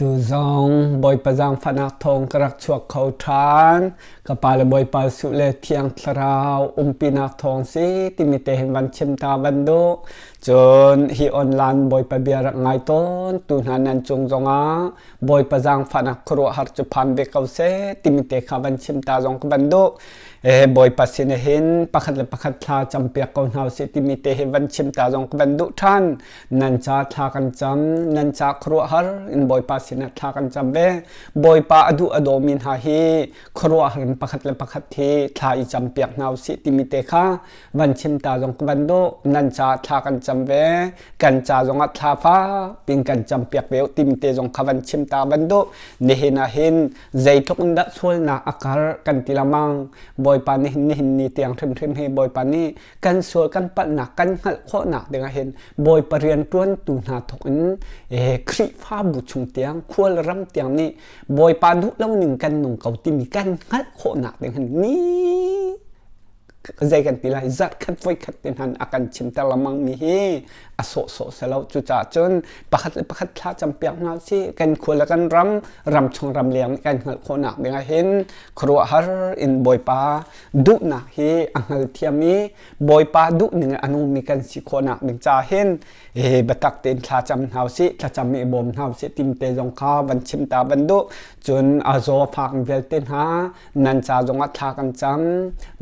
Tu zong Bawipa zaangfahnak thawng ka rak chuak kho ṭhan. Ka pa le Bawipa Suh le Thiang Thlarau umpinak thawng si timi te hin van chim ta van duh. Cun hi online Bawipa bia rak ngai tawn tu hna nan cung zongah Bawipa zaangfahnak khuaruahhar cu phan ve ko seh timi te kha van chim ta zong ka van duh. Bawipa sin hin pakhat le pakhat thla campiak ko hna usih timi te hi van chim ta zong ka van duh ṭhan. Nan ca thla kan cam, nan ca khuaruahhar in Bawipa sinah thla kan cam ve. Bawipa a duh a dawmi hna hi khuaruahhar in pakhat le pakhat hi thla i campiak hna usih timi te kha van chim ta zong ka van duh. Nan ca thla kan cam ve, kan ca zongah thla fak pin kan campiak ve timi te zong kha van chim ta van duh. Nihin ah hin zeitluk in dah sualnak a kar kan ti lamang. Bawipa nih nihin ni tiang hrimhrim hi Bawipa nih kan sual kan palhnak kan hngalh khawhnak dingah hin Bawipa rianṭuantu hna thawk in Khrihfabu chung tiang khual ram tiang nih Bawipa duh lo ning kan nung ko timi kan hngalh khawhnak ding hin ni zei kan ti lai zarh khat voi khat te hnan a kan chimter lengmang mi hi a sawhsawh si lo cucaah cun pakhat le pakhat thla campiak hna si kan khua le kan ram ram chung ram leng kan hngalh khawhnak dingah hin khuaruahhar in Bawipa duhnak hi a hngalthiam i Bawipa duhning in a nungmi kan si khawhnak ding ca hin biatak tein thlacam hna usih thlacam i bawm hna usih timte zong kha van chim ta van duh cun a zaw fak vialte hna nan ca zongah thla kan cam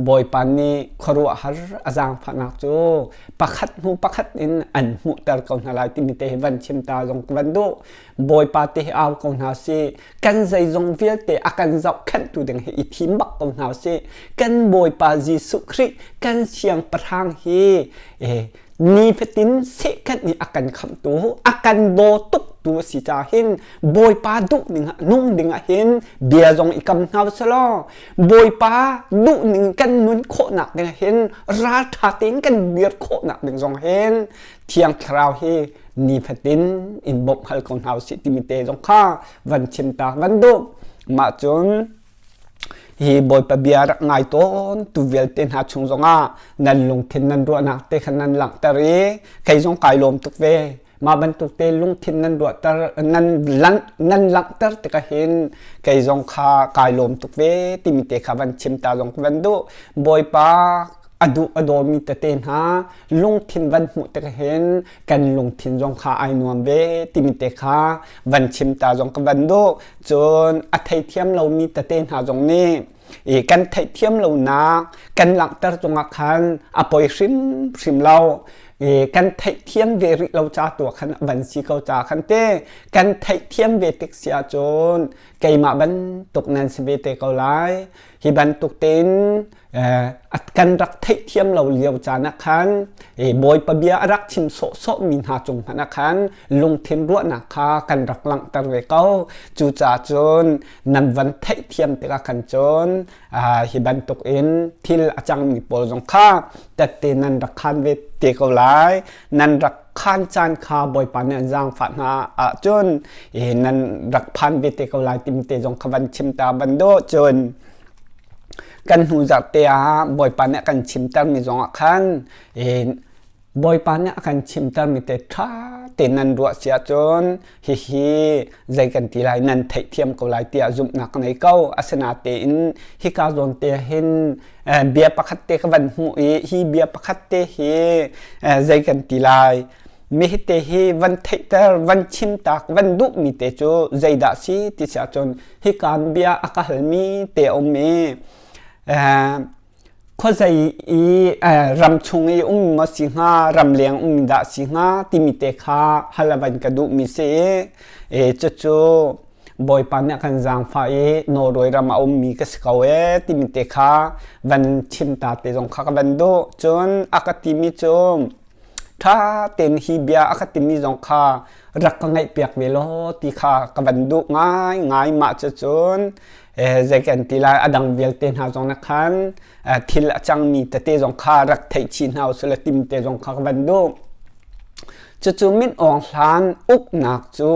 Bawipa nih khuaruahhar a zaangfahnak cu pakhat hnu pakhat in an hmuhter ko hna lai timi te hi van chim ta zong van duh Bawipa te hi au ko hna sih kan zeizong vialte a kan zohkhenhtu ding hi i thim bak ko hna sih kan Bawipa Jesuh Khrih kan siangpahrang hi nifatin sehkanh nih a kan khamhtu a kan daw tuk tu a si ca hin Bawipa duh ning ah nung ding ah hin bia zong i kam hna selaw Bawipa duh ning kan nun khawhnak ding ah hin ralṭha tein kan dir khawhnak ding zong hin Thiang Thlarau hi nifatin in bawmh hal ko hna usih timi te zong kha van chim ta van duh. Mah cun hi Bawipa bia rak ngai tawn tu vialte hna chung zongah nan lungthin nan ruahnak te kha nan langhter i kei zong kai lawm tuk ve. Mah bantuk te lungthin nan ruahter nan nan langhter tikah hin kei zong kha kai lawm tuk ve timi te kha van chim ta zong van duh. Bawipa a duh a dawmi tete hna lungthin van hmuh tik hin kan lungthin zong kha ai nuam ve timi te kha van chim ta zong ka van duh cun a theithiam lomi tete hna zong nih i kan theihthiam lonak kan langhter cungah khan a poi hrimhrim lo i kan theihthiam ve rih lo ca tu khan van si ko ca khan te kan theihthiam ve tik si ahcun keimah bantuk nan si ve te ko lai hi bantuk tein kan rak theihthiam lo lio caan ah khan Bawipa bia a rak chim sawhsawh mi hna cung hmanh ah khan lungthin ruahnak kha kan rak langhter ve ko. Cucaah cun nan van theihthiam tikah khan cun hi bantuk in thil a cangmi pawl zong kha tette nan rak khan ve te ko lai. Nan rak khan caan kha Bawipa nih an zaangfah hna ahcun nan rak phan ve te ko lai timi te zong kha van chim ta van dawh cun Kan hnu zarhte ah Bawipa nih a kan chimtermi zongah khan Bawipa nih a kan chimtermi te ṭha tein nan ruah si ahcun hihi zei kan ti lai nan theihthiam ko lai tiah zumhnak ka ngei ko. Asinain hika zawn te hin bia pakhat te ka van hmuh i hi bia pakhat te hi zei kan ti lai Mi hite hi van theihter, van chimtak, van duhmi te cu zeidah si ti si ahcun hikaan bia a ka halmi te a um i khuazei i ram chung i um maw si hnga, ramleng um dah si hnga timi te kha hal a van ka duhmi si i cucu Bawipa nih a kan zaangfah i Norway ram a ummi ka si ko ee timi te kha van chimta te zong kha ka van duh. Cun a ka timi cu Ṭha tein hi bia a ka timi zong kha rak ka ngaihpiak ve law ti kha ka van duh ngaingai. Mah cucun zei kan ti lai a dang vialte hna zong na khan thil a cangmi tete zong kha rak theih chih hna usih law tim te zong kha ka van duh. Cucu Min Aung Hlan uknak cu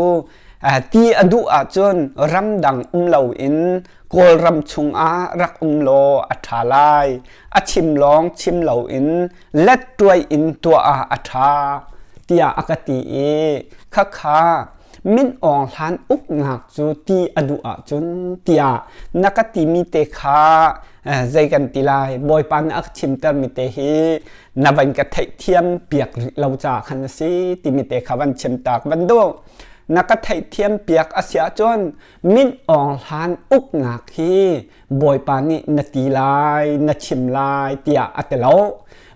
ti a duh ahcun ramdang um loin Kawlram chungah rak um law a ṭha lai. A chim lawng chim loin lettuai in tuah ah a ṭha tiah a ka ti i khakha. Min Aung Hlan uknak cu ti a duh ahcun tiah na ka timi te kha zei kan ti lai Bawipa nih a ka chimtermi te hi na van ka theihthiam piak rih lo caah khan a si timi te kha van chim ta ka van duh. Na ka theihthiam piak a si ahcun Min Aung Hlan uknak hi Bawipa nih na ti lai, na chim lai tiah a ti lo.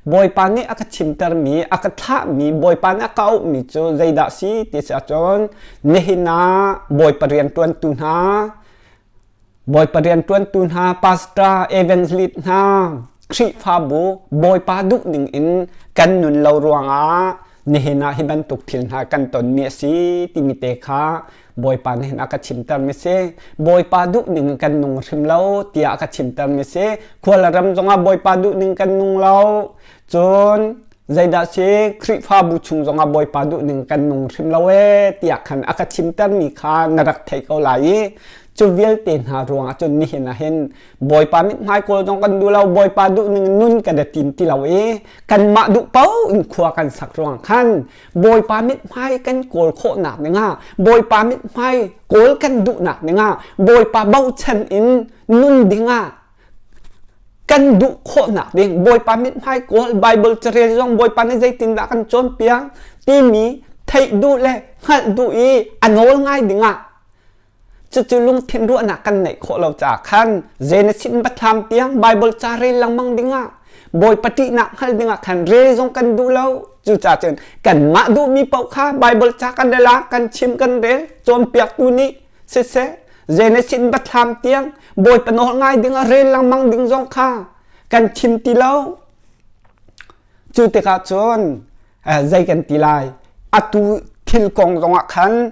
Bawipa nih a ka chimtermi, a ka thlahmi, Bawipa nih a ka auhmi cu zeidah si ti si ahcun nihin ah Bawipa rianṭuantu hna, Bawipa rianṭuantu hna, pastor, evangelist hna, Khrihfabu Bawipa duh ning in kan nun lo ruangah nihin ah hi bantuk thil hna kan tonmi a si timi te kha Bawipa nih hin a ka chimtermi si. Bawipa duh ning kan nung hrim lo tiah a ka chimtermi si. Khual ram zongah Bawipa duh ning kan nung lo. Cun zeidah si Khrihfabu chung zongah Bawipa duh ning kan nung hrim lo ee tiah khan a ka chimtermi kha na rak theih ko lai i cu vialte hna ruangah cun nihin ah hin Bawipa mithmai kawl zong kan duh lo Bawipa duh ning nun kan i tim ti lo i kanmah duh paoh in khua kan sak ruang khan Bawipa mithmai kan kawl khawhnak dingah Bawipa mithmai kawl kan duhnak dingah Bawipa bochan in nun dingah kan duh khawhnak ding Bawipa mithmai kawl Bible carel zong Bawipa nih zeitindah kan cawnpiak timi theih duh le hngalh duh i a nawl ngai dingah Cucu lungthin ruahnak kan neih khawh lo caah khan Genesis in Biathlam tiang Bible ca rel lengmang dingah Bawipa ṭihnak hngal dingah khan rel zong kan duh lo. Cucaah cun kanmah duhmi paoh kha Bible ca kan rel ah kan chim kan rel cawnpiaktu nih siseh Genesis in Biathlam tiang Bawipa nawl ngai dingah rel lengmang ding zong kha kan chim ti lo. Cu tikah cun zei kan ti lai atu thil kong zongah khan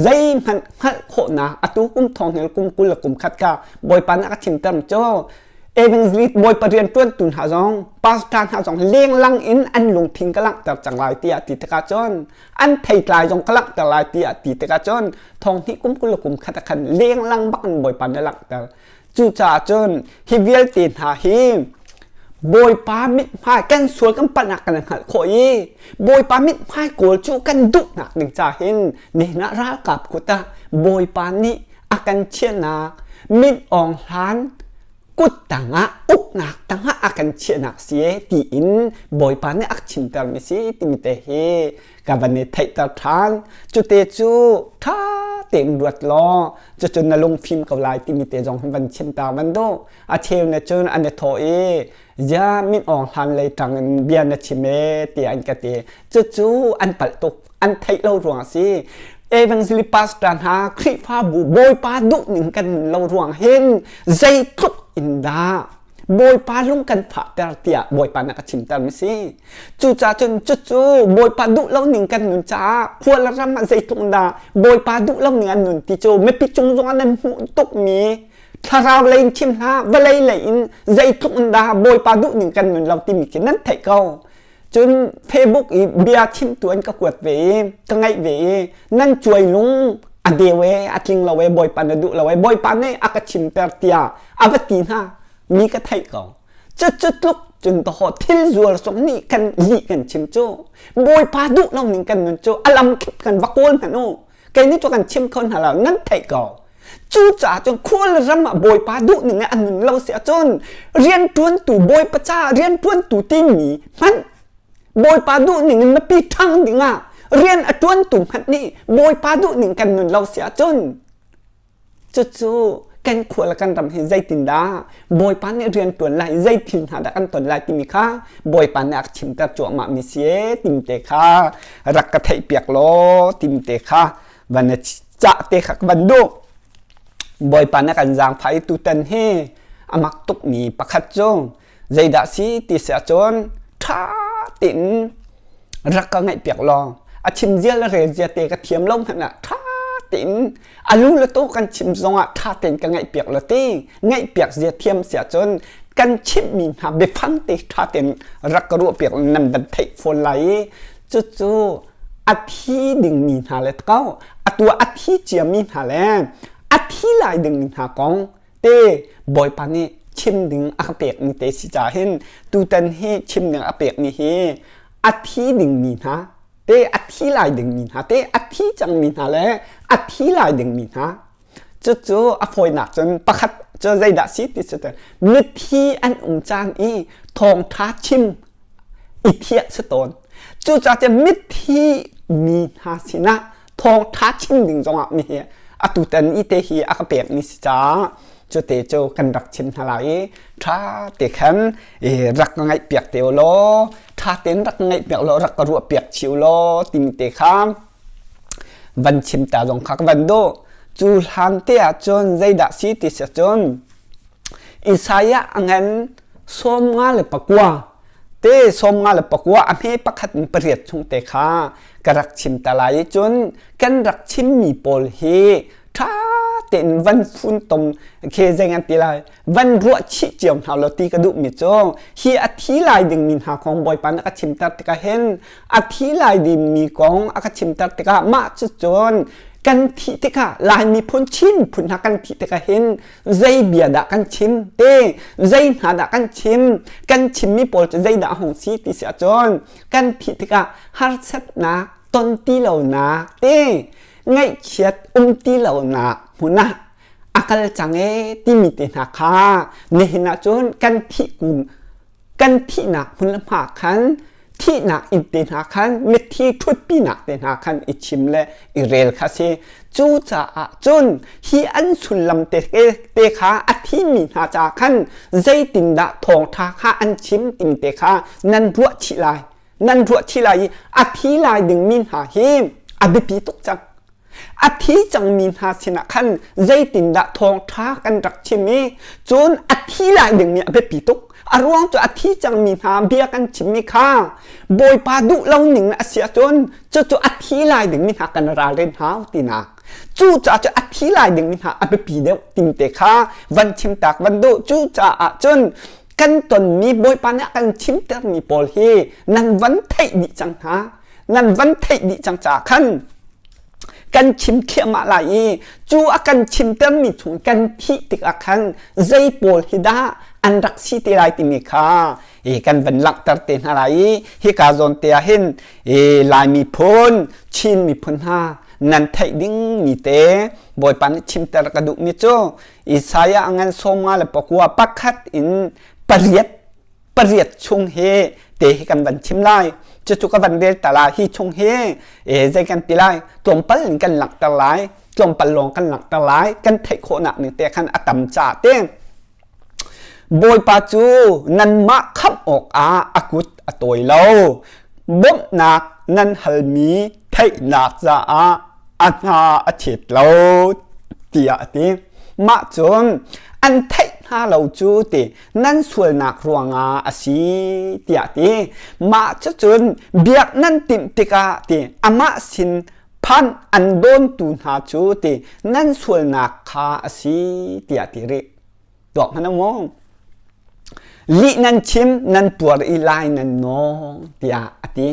zeihmanh hngalh khawhnak atu kum thong hel kum 20 le kum khat ka bawipa nih a ka chimter cu evangelist bawipa rian ṭuantu hna zong pastor hna zong lenglang in an lungthin ka langhter cang lai tiah ti tikah cun an theitlai zong ka langhter lai tiah ti tikah cun thong hnih kum 20 le kum khat ah khan lenglang bak in bawipa nih a langhter Cucaah cun hi vialte hna hi Bawipa mithmai kan sual kan palhnak kan hngalh khawh i Bawipa mithmai kawl cu kan duhnak ding ca hin nihin ah ralkap kut ah Bawipa nih a kan chiahnak min awng hlan kut tangah uknak tangah a kan chiahnak si e tiin Bawipa nih a chimtermi si timi te hi ka van i theihter ṭhan. Cute cu ṭha tein ruat law cucun na lungfim ko lai timi te zong van chim ta van duh. A cheu na cun an i thawh i zia min awng hlan lei ṭang in bia na chim e tiah an ka ti. Cucu an palh tuk. An theih lo ruang a si. Evangelist pastor hna Khrihfabu Bawipa duh ning kan nun lo ruang hin zeitluk in dah Bawipa lung kan fahter tiah Bawipa nih a ka chimter mi si. Cucaah cun cucu Bawipa duh lo ning kan nun caah khua le ram ah zeitluk dah Bawipa duh lo ning an nun ti cu mipi cung zongah nan hmuh tukmi thlarau lei in chim hlah vawlei lei in zeitluk in dah Bawipa duh ning kan nun lo timi khi nan theih ko. Cun Facebook i bia chimtu an ka kuat ve i ka ngaih ve i nan cuai lung a deu e a tling lo e Bawipa na duh lo e Bawipa nih a ka chimter tiah a va ti hna mi ka theih ko. Cucu tluk cun dawh thil zuar zong nih kan lih kan chim cu Bawipa duh lo ning kan nun cu a lam kip kan va kawl hmanh u kei nih cu kan chim kho hna lo nan theih ko. Cucaah cun khual ram ah Bawipa duh ning in an nun lo si ahcun rianṭuantu Bawipa ca rianṭuantu timi hmanh Bawipa duh ning in mipi ṭhang dingah rian a ṭuantu hmanh nih Bawipa duh ning kan nun lo si ahcun cucu kan khua le kan ram hi zeitindah Bawipa nih rian ṭuan lai zei thil hna dah kan ton lai timi kha Bawipa nih a ka chimter cuahmah mi si ee timi te kha rak ka theihpiak law timi te kha van na cah te kha ka van duh. Bawipa na kan zaangfah i tutan hi a mak tukmi pakhat cu zeidah si ti si ahcun ṭha tein rak ka ngaihpiak law a chim zia le rel zia te ka thiam lo hmanh ah ṭha tein a lu le to kan chim zongah ṭha tein ka ngaihpiak law ti ngaihpiak zia thiam si ahcun kan chimhmi hna biafang te ṭha tein rak ka ruahpiak nan van theih fawn lai i cucu a thi dingmi hna le ko atu a thi ciami hna le a thi lai dingmi hna kong te Bawipa nih chim ding a ka pekmi te si ca hin tutan hi chim ding a pekmi hi a thi dingmi hna te. Te a thi lai dingmi hna te a thi cangmi hna le a thi lai dingmi hna cucu a fawinak cun pakhat cu zeidah si ti cu mithi an um caan i thawngṭha chim i thiah si tawn. Cucaah cun mithi mi hna sinah thawngṭha chim ding zongah mi hi atutan i te hi a ka pekmi si caah cute cu kan rak chim hna lai i ṭha te khan rak ka ngaihpiak te u law ṭha tein rak ka ngaihpiak law rak ka ruahpiak chih u law timi te kha van chim ta zong kha ka van duh. Cu hlan te ah cun zeidah si ti si cun Isaiah a ngan 59 te 59 a hme pakhat in pariat chung te kha ka rak chim ta lai i cun kan rak chimmi pawl hi ṭha tein van funtom khi zei an ti lai van ruah chih cio hna law ti ka duhmi cu hi a thi lai dingmi hna kong Bawipa nih a ka chimter tikah hin a thi lai dingmi kong a ka chimter tikah mah cu cun kan thih tikah Lai miphun Chin miphun hna kan thih tikah hin zei bia dah kan chim te zei hna dah kan chim kan chimmi pawl cu zeidah a hung si ti si ahcun kan thih tikah harsatnak ton ti lonak te ngaihchiat um ti lonak hmun ah a kal cang ee timi te hna kha nihin ahcun kan thih kum kan thihnak hmun le hma khan thihnak inn te hna khan mithi ṭhutpinak te hna khan i chim le i rel kha si. Cucaah cun hi an sullam te, te kha a thimi hna ca khan zeitindah thawngṭha kha an chim tim te kha nan ruah chih lai. Nan ruah chih lai i a thi lai dingmi hna hi a biapi tuk cang. A thi cangmi hna sinah khan zeitindah thawngṭha kan rak chim i cun a thi lai dingmi a biapi tuk. A ruang cu a thi cangmi hna bia kan chimmi kha Bawipa duh lo ning a si ahcun cucu a thi lai dingmi hna kan ralrin hau tinak. Cucaah cu a thi lai dingmi hna a biapi deuh tinte kha van chimtak van duh. Cucaah cun kan tonmi Bawipa nih a kan chimtermi pawl hi nan van theih dih cang hna. Nan van theih dih cang caah khan kan chim thliahmah lai i cu a kan chimtermi chung kan thih tikah khan zei pawl hi dah an rak si te lai timi kha i kan van langhter te hna lai i hika zawn te ah hin i Lai miphun Chin miphun hna nan theih ding mi te Bawipa nih chimter ka duhmi cu Isaiah a ngan 59 pakhat in pariat pariat chung hi te hi kan van chim lai cucu ka van rel ta lai hi chung hi e zei kan ti lai tlawmpal in kan langhter lai tlawmpal lawng kan langhter lai kan theih khawhnak ning te khan a tam ca te Bawipa cu nanmah khamh awkah a kut a tawi lo bawmhnak nan halmi theihnak caah a hna a chet lo tiah a ti mah cun an theih hna lo cu ti nan sualnak ruangah a si tiah ti mah cucun biak nan timh tikah ti amah sin phan an dawntu hna cu ti nan sualnak kha a si tiah ti rih tuak hmanh maw lih nan chim nan tuar i lai nan nawng tiah a ti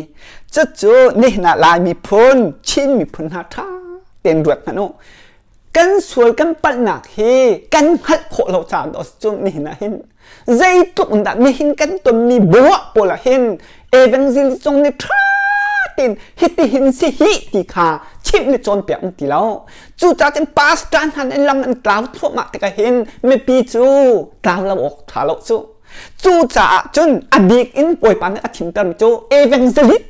cucu nihin ah Lai miphun Chin miphun hna ṭha tein ruat hmanh u kan sual kan palhnak hi kan hngalh khawh lo caah dawh cu nihin ah hin zeitluk in dah nihin kan tonmi buah pawl ah hin evangel cung nih ṭha tein hitihin si hi ti kha chimh le cawnpiak an ti lo cucaah cun pastor hna nih lam an tlau thluahmah tikah hin mipi cu tlau lo awk ṭha lo cu cucaah cun a bik in Bawipa nih a thimter cu evangelist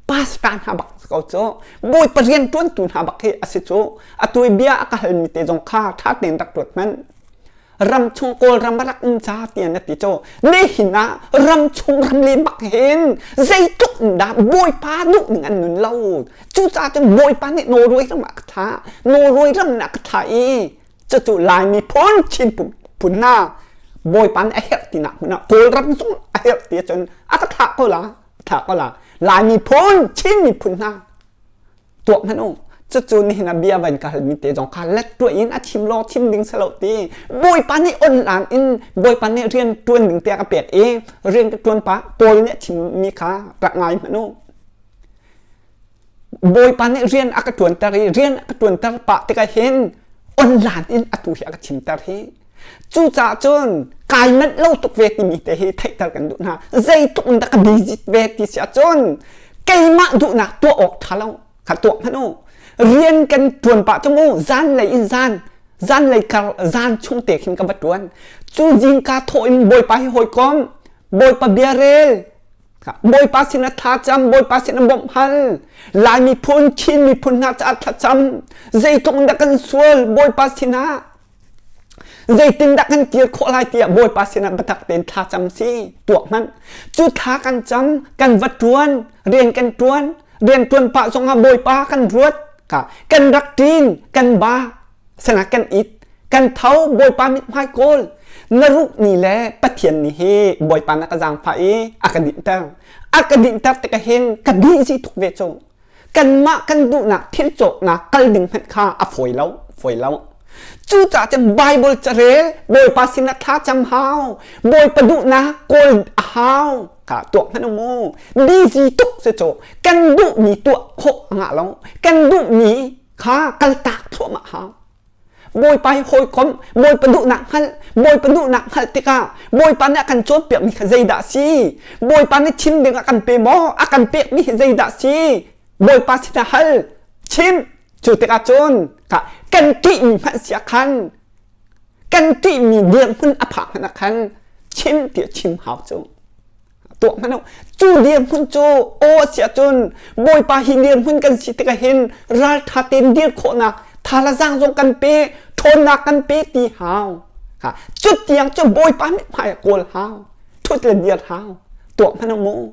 pastor hna bak ko cu Bawipa rian ṭuantu hna bak hi a si cu atu i bia a ka halmi te zong kha ṭha tein rak ruat hmanh ram chung Kawlram a rak um ca tiah na ti cu nihin ah ram chung ram le bak hin zeitluk in dah Bawipa duh ning an nun lo cucaah cun Bawipa nih Norway ram ah ka thlah Norway ram ah ka thlah i cucu Lai miphun Chin phun hna Bawipa nih a herh tinak hmun ah Kawlram zong a herh ti ahcun a ka thlah ko la thlah ko la Lai miphun Chin miphun hna tuak hmanh u cucu nihin ah bia van ka halmi te zong kha let tuah in a chim law chim ding si lo ti Bawipa nih online in Bawipa nih rian tuan ding te ka pek i rian ka tuan pa Paul nih a chimmi kha rak ngai hmanh u Bawipa nih rian a ka tuanter i rian a ka tuanter pah tikah hin online in atu hi a ka chimter hi Cucaah cun kai manh lo tuk ve timi te hi theihter kan duh hna. Zeitluk in dah ka busy ve ti si ahcun. Keimah duhnak tuah awk ṭha lo. Kha tuah hmanh u. Rian kan ṭuan pah cu mu zan lei in zan zan lei kar zan chung te khin ka va ṭuan. Cu zingka thawh in Bawipa hi hawikom, Bawipa bia rel, Bawipa sin ah thlacam, Bawipa sin ah bawmh hal. Lai miphun, Chin miphun hna caah thlacam. Zeitluk in dah kan sual Bawipa sinah Zeitindah kan kir khawh lai tiah Bawipa sinah biatak tein thlacam si tuah hmanh. Cu thla kan cam, kan va ṭuan, rian kan ṭuan, rian ṭuan pah zongah Bawipa kan ruat, kan rak ṭin, kan ba, sinah kan it, kan tho, Bawipa mithmai kawl. Na ruh ni le Pathian nih hi Bawipa na ka zaangfah i a ka dinhter. A ka dinhter tikah hin ka busy tuk ve cu. Kanmah kan duhnak thil cawknak kal ding hmanh kha a fawi lo, fawi lo. Cucaah cun Bible carel Bawipa sinah thlacam hau, Bawipa duhnak kawl a hau. Ka tuah hmanh mu. Busy tuk si cu. Kan duhmi tuah khawh a ngah lo. Kan duhmi kha kaltak thluahmah hau. Bawipa hi hawikom, Bawipa duhnak hngalh, Bawipa duhnak hngalh tikah Bawipa nih a kan cawnpiakmi kha zeidah a si? Bawipa nih chim ding a kan pe maw? A kan pekmi hi zeidah a si? Bawipa sinah hal, chim. Cu tikah cun kan ṭihmi hmanh si ah khan kan ṭihmi dirhmun a phak hmanh ah khan chim tiah chim hau cu. Tuah hmanh u. Cu dirhmun cu aw a si ahcun Bawipa hi dirhmun kan si tikah hin ralṭha tein dir khawhnak tha le zaang zong kan pe, ṭhawnnak kan pe ti hau. Ha, cu tiang cu Bawipa mithmai ah kawl hau. Ṭhut le dir hau. Tuah hmanh u mu.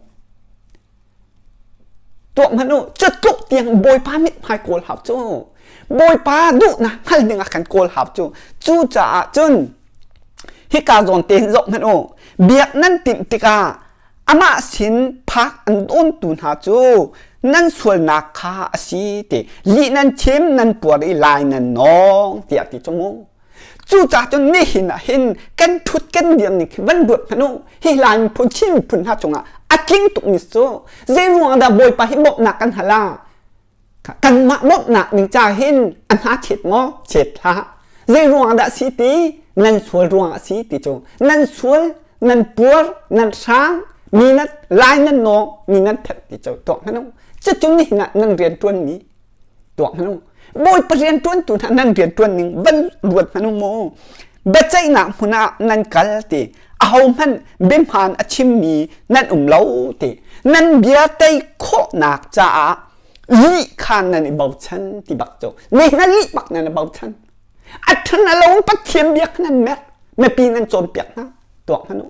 Tuah hmanh u. Cu tluk tiang Bawipa mithmai kawl hau cu. Bawipa duhnak hngal ding ah kan kawl hau cu. Cucaah cun Hika zawn te hin zoh hmanh u. Biak nan timh tikah amah sin phak an dawntu hna cu nan sualnak kha a si ti lih nan chim nan puar i lai nan nawng tiah ti cu mu. Cucaah cun nihin ah hin kan ṭhut kan dir ning khi van ruat hmanh u. Hi Lai miphun Chin miphun hna cungah a tling tukmi cu zei ruangah dah Bawipa hi bawmhnak kan hal ah Kanmah bawmhnak ding ca hin a hna chet maw? Chet hlah. Zei ruang dah si ti? Nan sual ruang a si ti cu. Nan sual, nan puar, nan hrang, mi nan lai nan nawng, mi nan that ti cu tuak hmanh u. Cucu nihin ah nan rian ṭuanmi tuak hmanh u. Bawipa rian ṭuantu hna nan rian ṭuan ning van ruat hmanh u mu. Biaceihnak hmun ah nan kal ti ahohmanh biahmaan a chimmi nan um lo ti nan bia tei khawhnak caah lih kha nan i bochan ti bak cu nihin ah lih bak nan i bochan a ṭhan a lo Pathian bia kha nan merh mipi nan cawnpiak hna tuak hmanh u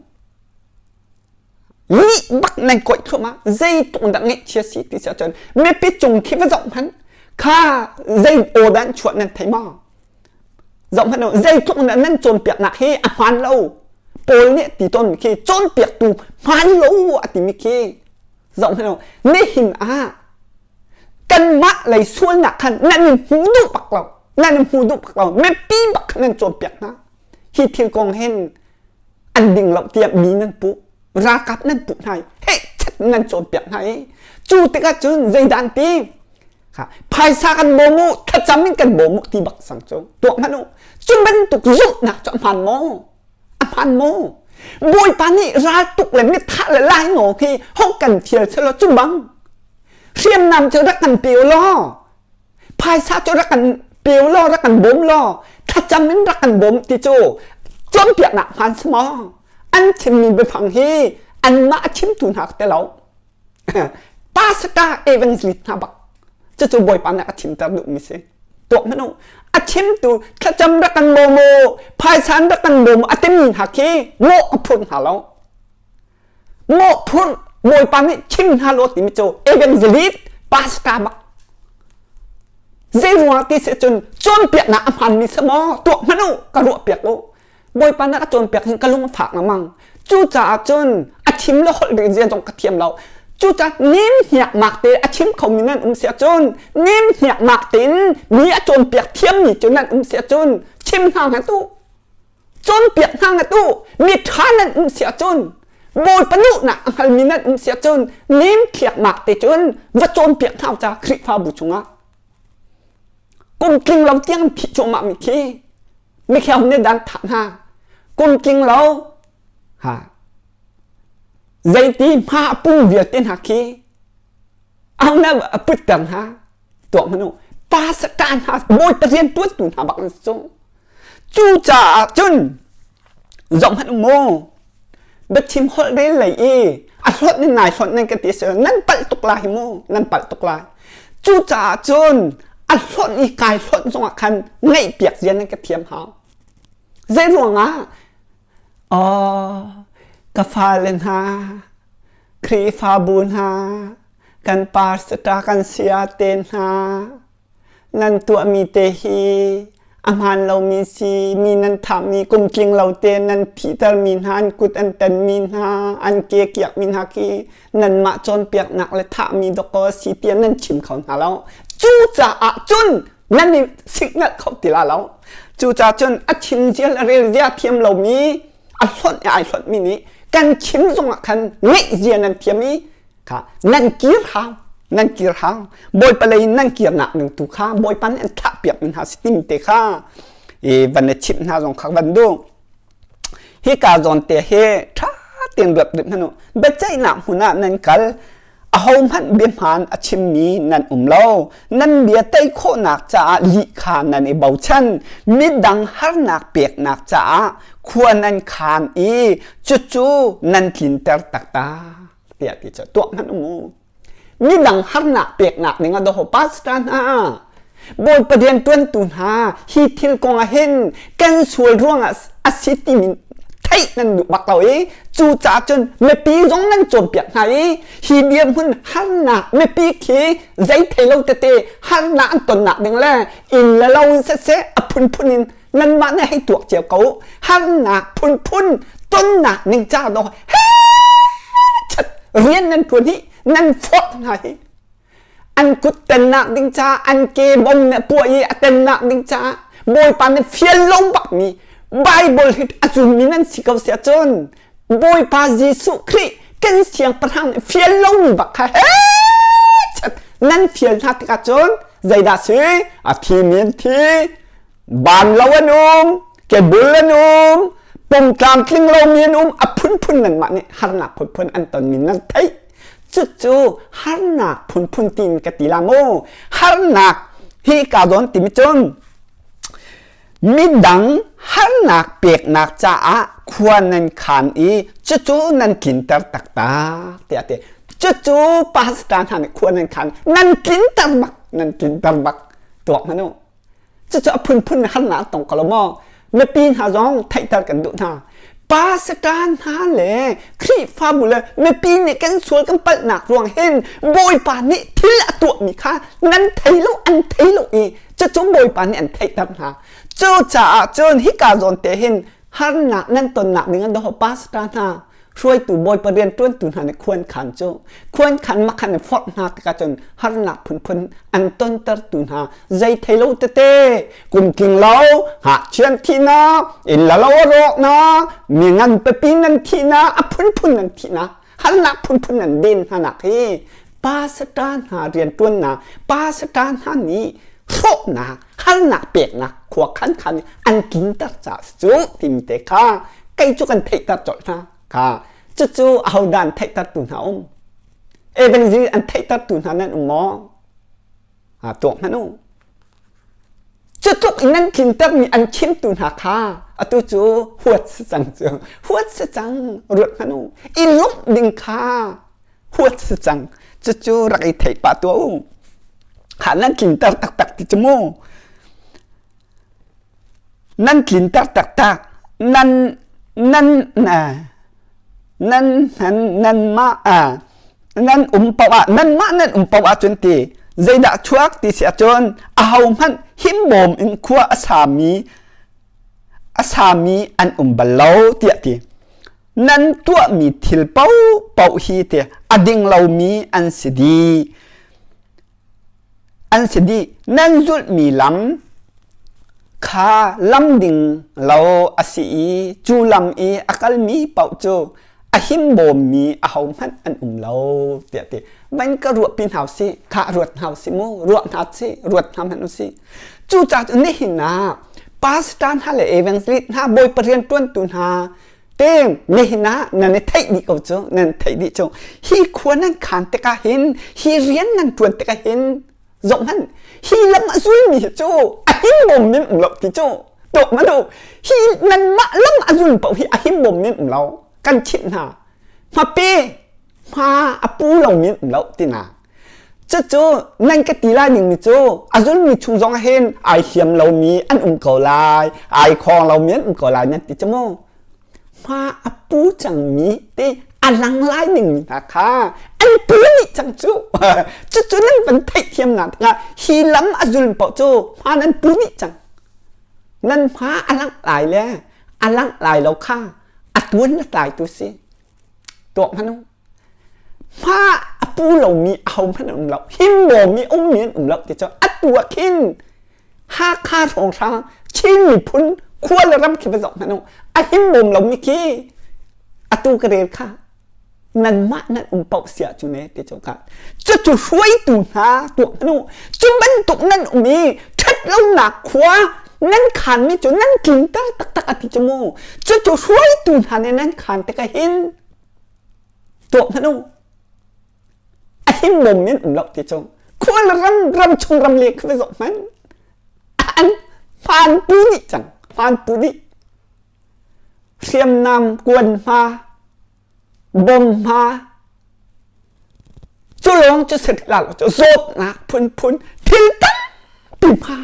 lih bak nan kawih thluahmah zeitluk dah ngaihchia si ti si ahcun mipi cung khi va zoh hmanh kha zei aw dah an chuah nan thei maw zoh hmanh u zeitluk dah nan cawnpiaknak hi a hmaan lo Paul nih ti tawn khi cawnpiaktu hmaan lo a timi khi zoh hmanh u nihin ah kanmah lei sualnak khan nan in hmu duh bak lo nan in hmu duh bak lo mipi bak khan nan cawnpiak hna hi thil kong hin an ding lo tiah mi nan puh ralkap nan puh hna i heh chat nan cawnpiak hna i cu tikah cun zeidah an ti phaisa kan bawm u thlacam in kan bawm u ti bak sang cu tuah hmanh u cu bantuk zumhnak cu a hmaan maw a hmaan maw Bawipa nih raltuk le mithah le lainawng hi hong kan thial selaw cu bang hriamnam cu rak kan pe u law phaisa cu rak kan pe u law rak kan bawm law thlacam in rak kan bawm ti cu cawnpiaknak hmaan si maw an chimmi biafang hi anmah a chimtu hna te lo pastor evangelist hna bak cucu bawipa nih a chimter duhmi si tuak hmanh u a chimtu thlacam rak kan bawm u phaisa rak kan bawm u a timi hna khi mawh ka phur hna lo mawh phur bawipa nih chim hna law timi cu evangelist pastor bak zei ruangah ti si cun cawnpiaknak a hmaanmi si maw tuah hmanh u ka ruah piak u Bawipa na ka cawnpiak hin ka lung a fak lengmang. Cucaah cun a chim le holh ding zia zong ka thiam lo. Cucaah nem hniakmak te a chim khomi nan um si ahcun nem hniakmak tein mi a cawnpiak thiammi cu nan um si ahcun chim hna hna tu. Cawnpiak hna hna tu. Mi ṭha nan um si ahcun Bawipa duhnak a hngalmi nan um si ahcun nem thliakmak te cun va cawnpiak hna ca Khrihfabu chungah. Kum tling lo tiang phih cuahmah mi khi Mikhiau nih dan thah hna. Kum tling lo. Ha. Zeiti hma a pung vialte hna khi. Ang na putter hna tuah hmanh u. Pastor hna Bawipa rian tuantu hna bak an si cu. Cucaah cun zoh hmanh u mu. Biachim holh rel lei i a hlawt in nai hlawt nan ka ti si nan palh tuk lai hi mu nan palh tuk lai. Cucaah cun a hlawt i kai hlawt zongah khan ngaihpiak zia nan ka thiam hau. Zei ruangah Aw, ka fale hna, Khrihfabu hna, kan pastor kan sayate hna, nan tuahmi te hi a hmaan lomi si, mi nan thahmi kum tling lo te nan thihtermi hna, an kut an tenmi hna, an ke kiakmi hna khi nanmah cawnpiaknak le thahmi dawkaw a si tiah nan chim kho hna lo. Cucaah cun nan i siknalh kho ti la lo. Cucaah cun a chim zial a rel zia thiam lomi a hlonh i ai hlonhmi nih kan chim zongah khan ngeih zia nan thiam i kha nan kir hau nan kir hau bawipa lei in nan kirnak ning tu kha bawipa nih an thlah piak mi hna si tim te kha i van i chimh hna zong kha van duh Hika zawn te hi ṭha tein ruat rih hmanh u. Biaceihnak hmun ah nan kal. Ahohmanh biahmaan a chimmi nan um lo. Nan bia tei khawhnak caah lih kha nan i bochan. Midang harnak peknak caah khua nan khaan i cucu nan tlinter taktak tiah ti cu tuah hmanh u mu. Midang harnak peknak ding ah dawh pastor hna Bawipa rianṭuantu hna hi thil kong ah hin kan sual ruangah a si timi theih nan duh bak lo i cucaah cun mipi zong nan cawnpiak hna i hi dirhmun harnak mipi khi zei thei lo tete harnak an tonnak ding le inn le lo in siseh a phunphun in nanmah nih hei tuak cio ko harnak phunphun tonnak ning ca do he chat rian nan tuan hi nan forh hna hi an kut tennak ding ca an ke bom ne puah i a tennak ding ca bawipa nih fial lo bak mi Bible hi a zummi nan si ko sia cun Bawipa Jesuh Khrih kan siangpahrang nih fial lomi bak kha he chat nan fial hna tikah cun zeidah si a thi mi an thi Ban lo an um, kebul an um, pum tlamtling lomi an um, a phunphun nanmah nih harnak phunphun an tonmi nan theih. Cucu harnak phunphun tiin ka ti la mu. Harnak hi ka dawn timi cun midang harnak peknak caah khua nan khan i cucu nan tlinter taktak tiah ti. Cucu pastor hna nih khua nan khan nan tlinter bak, nan tlinter bak tuak hmanh u. Cucu a phunphun harnak an tong ko lo maw? Mipi hna zong theihter kan duh hna. Pastor hna le Khrihfabu le mipi nih kan sual kan palhnak ruang hin Bawipa nih thil a tuahmi kha nan thei lo an thei lo i cucu Bawipa nih an theihter hna. Cucaah cun hika zawn te hin harnak nan tonnak ding an doh pastor hna hruaitu bawipa rianṭuantu hna nih khuankhan cu khuankhan makhan in forh hna tikah cun harnak phunphun an tontertu hna zei thei lo tete kum tling lo ngakchian thihnak inn la lo a rawknak mi ngan pipi nan thihnak a phunphun nan thihnak harnak phunphun nan den hna nak hi pastor hna rianṭuannak pastor hna nih hrawhnak harnak peknak khua khan khan an tlinter caah cu timi te kha kei cu kan theihter colh hna kha cucu ahodah an theihtertu hna um evangelist an theihtertu hna nan um maw ha tuak hmanh u cu tluk in nan tlintermi an chimtu hna kha atu cu huat si cang cu huat si cang ruat hmanh u i lawmh ding kha huat si cang cucu rak i theih pah tuah u kha nan tlinter taktak ti cu mu Nan tlinter taktak. Nan nan nan nan nanmah nan um paoh ah nanmah nan um paoh ahcun ti zeidah chuak ti si ahcun ahohmanh himbawm in khua a sami a sami an um bal lo tiah ti. Nan tuahmi thil paohpaoh hi ti a ding lomi an si dih. An si dih. Nan zulhmi lam kha lam ding lo a si i cu lam i a kalmi paoh cu a himbawmmi ahohmanh an um lo tiah ti. Van ka ruahpi hna usih, khah ruat hna usih mu, ruah hna usih, ruat hna hmanh usih. Cucaah cun nihin ah pastor hna le evangelist hna, Bawipa rianṭuantu hna. Te nihin ah nan i theih dih ko cu, nan theih dih cu. Hi khua nan khan tikah hin, hi rian nan ṭuan tikah hin, zoh hmanh, hi lam a zulmi hi cu a himbawm min um lo ti cu. Tuak hmanh u, hi nanmah lam a zul paoh hi a himbawm min um lo. Kan chimh hna. Hmape, hma a pu lomi an um lo tina. Cucu nan ka ti lai ning mi cu a zulmi chung zong ah hin ai hliam lomi an um ko lai, ai khawng lomi an um ko lai nan ti cu mu. Hma a pu cangmi te a lang lai ning mi hna kha an pu nih cang cu. Cucu nan van theihthiamnak tikah hi lam a zul paoh cu hma nan pu dih cang. Nan hma a langh lai le a langh lai lo kha a tuan le tlaitu si. Tuak hmanh u. Hma a pu lomi ahohmanh an um lo. Himbawmmi ummi an um lo ti cu atu ah khin Hakha hrawnghrang Chin miphun khua le ram khi va zoh hmanh u. A himbawm lomi khi atu ka rel kha nanmah nan um paoh sia cu ne ti cu ka cucu hruaitu hna tuak hmanh u. Cu bantuk nan um i ṭhatlonak khua nan khanmi cu nan tlinter taktak a ti cu mu. Cucu hruaitu hna nih nan khan tikah hin tuah hmanh u a himbawm in um lo ti cu khual ram ram chung ram le kha zoh hmanh an hmaan pu dih cang hmaan pu dih hriamnam kuan hma bom hma cu lawng cu si la lo cu zawtnak phunphun thil tampi hma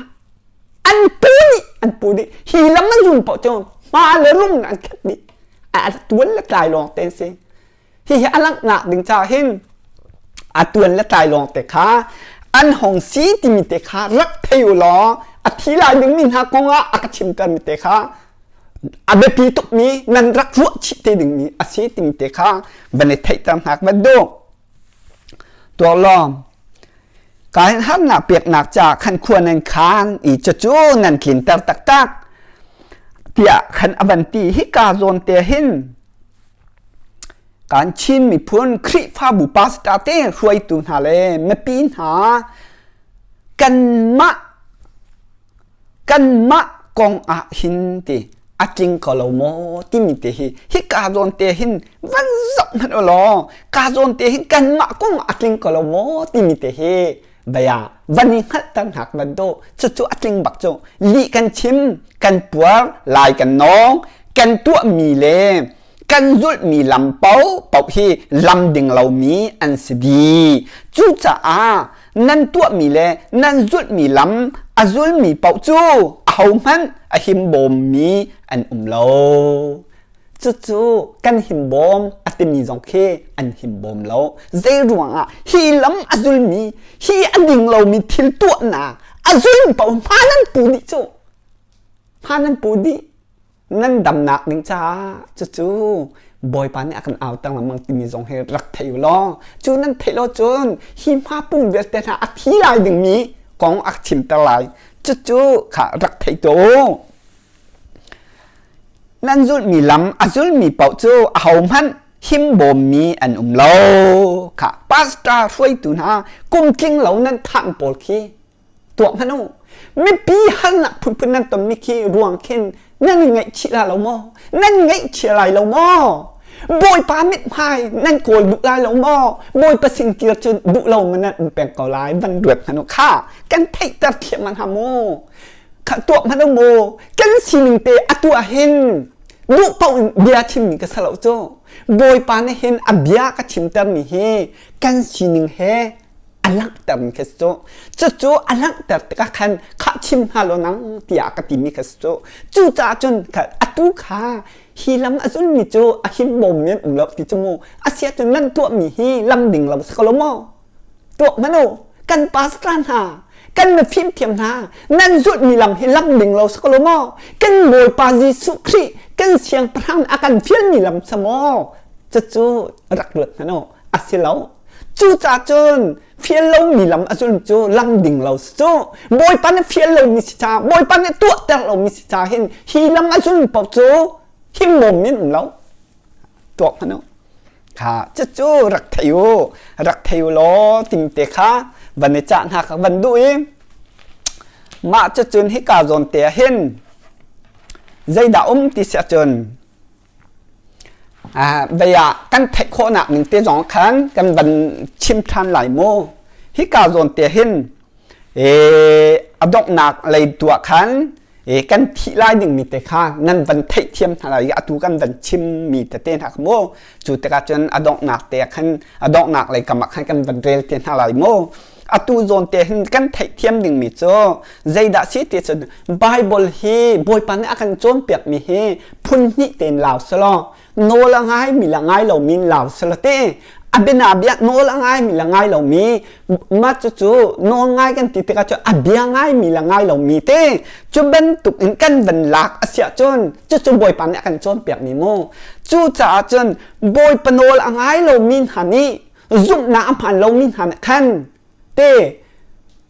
an pu dih an pu dih hi lam an zun paoh cu hma le rum an khat dih a tuan le tlai lawng te si hihi a langhnak ding ca hin a tuan le tlai lawng te kha an hong si timi te kha rak thei u law a thi lai dingmi hna kong ah a ka chimter mi te kha a biapi tukmi nan rak ruah chih te dingmi a si timi te kha van i theihter hna ka van duh tuak lawng Kai harnak peknak ca khan khua nan khan i cucu nan tlinter taktak tiah khan a van ti hika zawn te hin kan Chin miphun Khrihfabu pastor te hruaitu hna le mipi hna kanmah kanmah kong ah hin ti a tling ko lo maw timi te hi hika zawn te hin van zoh hmanh u law ka zawn te hin kanmah kong a tling ko lo maw timi te hi baya van i hngalhter hnak van do cucu a tling bak cu lih kan chim kan puar lai kan nawng kan tuahmi le kan zulhmi lam paohpaoh hi lam ding lomi an si dih. Cucaah nan tuahmi le nan zulhmi lam a zulmi paoh cu ahohmanh a himbawmmi an um lo. Cucu kan himbawm a timi zong khi an himbawm lo. Zei ruangah hi lam a zulmi, hi a ding lomi thil tuahnak a zulmi paoh hma nan pu dih cu. Hma nan pu dih. Nan damnak ding caah cucu Bawipa nih a kan auter lengmang timi zong hi rak thei u law cu nan theih lo cun hi hma pum vialte hna a thi lai dingmi kong a chimter lai cucu kha rak thei tuah u. Nan zulhmi lam a zulmi paoh cu ahohmanh himbawmmi an um lo kha pastor hruaitu hna kum tling lo nan thah pawl khi tuah hmanh u mipi harnak phunphun nan tonmi khi ruang khin nan i ngaihchih la lo maw nan ngaihchia lai lo maw bawipa mithmai nan kawl duh lai lo maw bawipa sin kir cu duh lo ma nan um peng ko lai van ruat hmanh u kha kan theihter thiam man ha mu kha tuah hmanh u mu kan sining te atu ah hin duh paoh in bia chimmi ka salo cu bawipa nih hin a bia ka chimter mi hi kan sining he a langhtermi kha si cu cucu a langhter tikah khan khah chim hna law nang tiah ka timi kha si cu cucaah cun atu kha hi lam a zulmi cu a himbawmmi an um lo ti cu mu a si ahcun nan tuahmi hi lam ding lo si ko lo maw tuah hmanh u kan pastor hna kan mifimthiam hna nan zulhmi lam hi lam ding lo si ko lo maw kan Bawipa Jesuh Khrih kan siangpahrang a kan fialmi lam sa maw cucu rak ruat hmanh u a si lo Cucaah cun fial lomi lam a zulm cu lam ding lo si cu. Bawipa nih fial lomi si caah, Bawipa nih tuahter lomi si caah hin hi lam a zulm paoh cu himbawm in um lo. Tuak hmanh u. Kha cucu rak thei u, rak thei u law timte kha van i cah hna kha van duh i mah cucun hika zawn te ah hin zeidah um ti si ahcun. Vei ah kan theih khawhnak ning te zong khan kan van chim ṭhan lai mu. Hika zawn te hin a donghnak lei tuah khan kan thih lai dingmi te kha nan van theihthiam hna lai i atu kan van chimmi tete hna kha mu. Cu tikah cun a donghnak te khan a donghnak lei kam ah khan kan van rel te hna lai mu. Atu zawn te hin kan theihthiam dingmi cu zeidah si ti cun Bible hi Bawipa nih a kan cawnpiakmi hi phun hnih tein lau selaw nawl a ngaimi le ngai lomi in lau selaw te a bianabia nawl a ngaimi le ngai lomi mah cucu nawl ngai kan ti tikah cun a bia ngaimi le ngai lomi te cu bantuk in kan van lak a si ahcun cucu Bawipa nih a kan cawnpiakmi mu. Cucaah cun Bawipa nawl a ngai lomi hna nih zumhnak a hmaan lomi hna nih khan te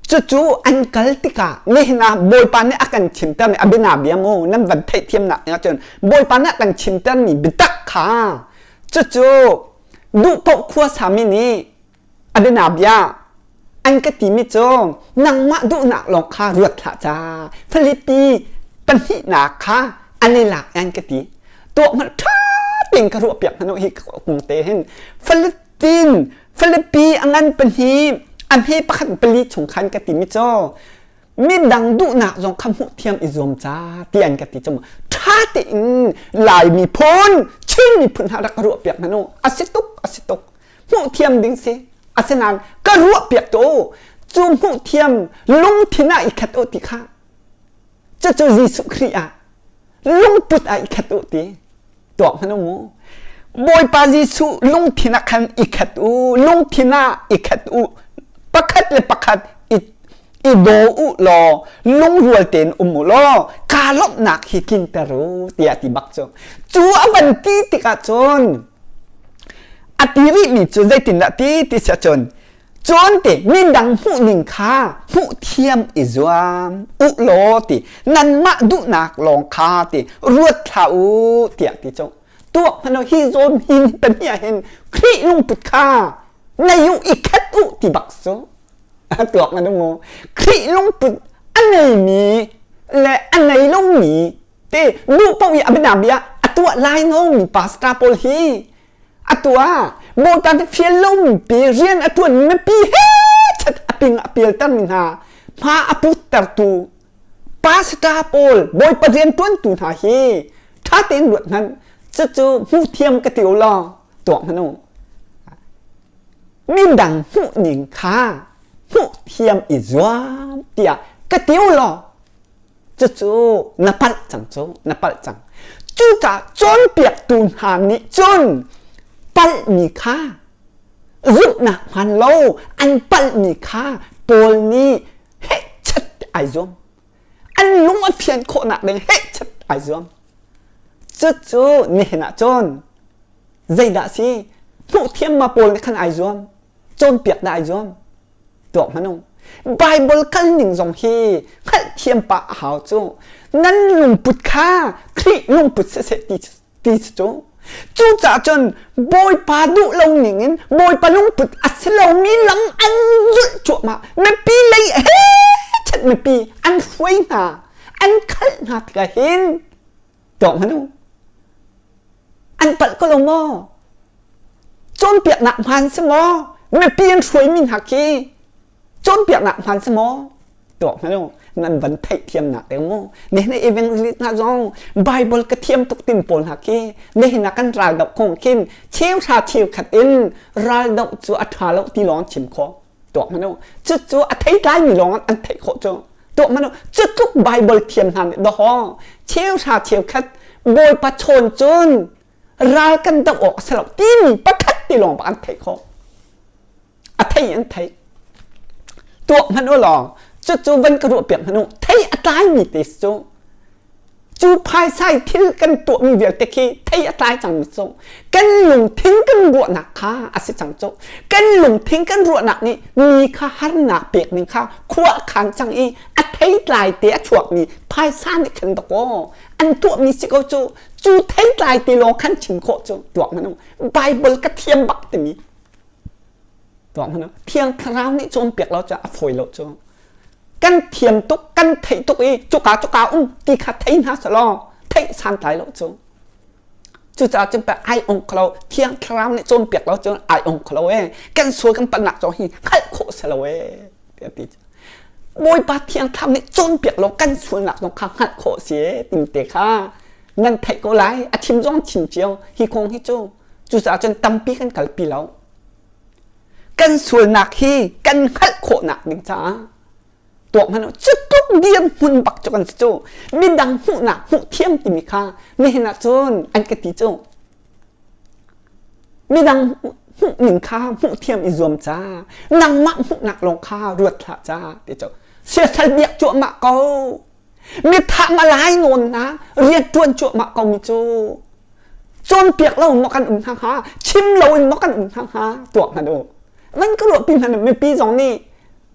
cucu an kal tikah nihin ah Bawipa nih a kan chimtermi a bianabia mu nan van theihthiamnak ding ahcun Bawipa nih a kan chimtermi biatak kha cucu duh paoh khuasami nih a bianabia an ka timi cu nangmah duhnak lawng kha ruat hlah ca Filipi pahnihnak kha an i lak an ka ti tuah hmanh ṭha tein ka ruahpiak hmanh hi kung te hin Philippine Philippi a ngan pahnih a hme pakhat pali chung khan ka timi cu midang duhnak zong kha hmuh thiam i zuam ca ti an ka ti cu ṭha tein Lai miphun Chin miphun hna rak ka ruahpiak hmanh u a si tuk a si tuk hmuh thiam ding si asinain ka ruahpiak tu cu hmuh thiam lungthin ah i khat u ti kha cucu Jesuh Khrih ah lungput ah i khat u ti tuak hmanh u mu Bawipa Jesuh lungthin ah khan i khat u lungthin ah i khat u pakhat le pakhat i i daw u law lungrual tein um u law kaa lawmhnak hi tlinter u tiah ti bak cu cu a van ti tikah cun a ti rihmi cu zeitindah ti ti si ahcun Cun ti midang hmuhning kha hmuh thiam i zuam u law ti nanmah duhnak lawng kha ti ruat hlah u tiah ti cu tuak hmanh hi zawn hin pahnih ah hin Khrih lungput kha nei u i khat u ti bak cu tuak na mu Khrih lungput a neimi le a nei lomi te duh paoh i a bianabia a tuah lai nomi pastor pawl hi Atu ah Bawipa nih fial lomi rian a ṭuan mipi he chat a ping a pialtermi hna hma a puttertu pastor pawl Bawipa rian ṭuantu hna hi ṭha tein ruat hmanh cucu hmuh thiam ka ti u law tuah hmanh u. Midang hmuhning kha hmuh thiam i zuam tiah ka ti u law Cucu na palh cang cu, na palh cang. Cucaah cawnpiaktu hna nih cun palhmi kha zumhnak hmaan lo an palhmi kha Paul nih hehchat ai zuam. An lung a fian khawhnak ding hehchat ai zuam. Cucu nihin ah cun zeidah si hmuh thiam ma Paul nih khan ai zuam, cawnpiak dah ai zuam. Tuak hmanh u. Bible kal ning zong hi hngalhthiam pah a hau cu. Nan lungput kha Khrih lungput siseh ti ti si cu. Cucaah cun Bawipa duh lo ning in Bawipa lungput a si lomi lam an zulh cuahmah. Mipi lei he chat mipi an hruai hna, an khalh hna tikah hin tuak hmanh u. An palh ko lo maw? Cawnpiaknak hmaan si maw? Mipi an hruaimi hna khi cawnpiaknak hmaan si maw? Tuak hmanh u, nan van theihthiamnak ding mu. Nihin evangelist hna zong Bible ka thiam tuk tin pawl hna khi nihin ah kan raldoh kong khin cheuhra cheukhat in raldoh cu a ṭha lo ti lawng chim khawh. Tuak hmanh u. Cucu a theitlaimi lawng an theih khawh cu. Tuak hmanh u. Cu tluk Bible thiam hna nih dawhaw cheuhra cheukhat Bawipa chawn cun ral kan doh awk a si lo timi pakhat ti lawng bak an theih khawh. A thei an theih. Tuak hmanh u law cucu van ka ruah piak hmanh u thei a tlaimi te cu cu phaisai thil kan tuahmi vialte khi thei a tlai cangmi cu kan lungthin kan ruahnak kha a si cang cu kan lungthin kan ruahnak nih mi kha harnak pek ning kha khua a khan cang i a theitlai te a chuakmi phaisa nih khan dakaw an tuahmi si ko cu cu theitlai te lawng khan chim khawh cu tuak hmanh Bible ka thiam bak timi tuak hmanh Thiang Thlarau nih cawnpiak lo cu a fawi lo cu kan thiam tuk kan theih tuk i cuka cuka um ti kha thei hna selaw theih santlai lo cu. Cucaah cun pei ai ong kho lo. Thiang Thlarau nih cawnpiak lo cun ai ong kho lo ee. Kan sual kan palhnak zong hi hngalh khawh si lo ee tiah ti. Bawipa Thiang Thlarau nih cawnpiak lo kan sualnak zong kha hngalh khawh si ee timi te kha nan theih ko lai. A chim zong chim cio hi kong hi cu. Cucaah cun tampi kan kalpi lo. Kan sualnak hi kan hngalh khawhnak ding caah tuah hmanh cu tluk dirhmun bak cu kan si cu. Midang hmuhnak hmuh thiam timi kha nihin ah cun an ka ti cu. Midang hmuh ning kha hmuh thiam i zuam ca. Nangmah hmuhnak lawng kha ruat hlah ca ti cu. Siasal biak cuahmah ko. Mithah malai nawn na rian ṭuan cuahmah ko mi cu. Cawnpiak lo maw kan um hna hnga? Chim lo in maw kan um hna hnga? Tuah hmanh u. Van ka ruah pi hmanh mipi zong nih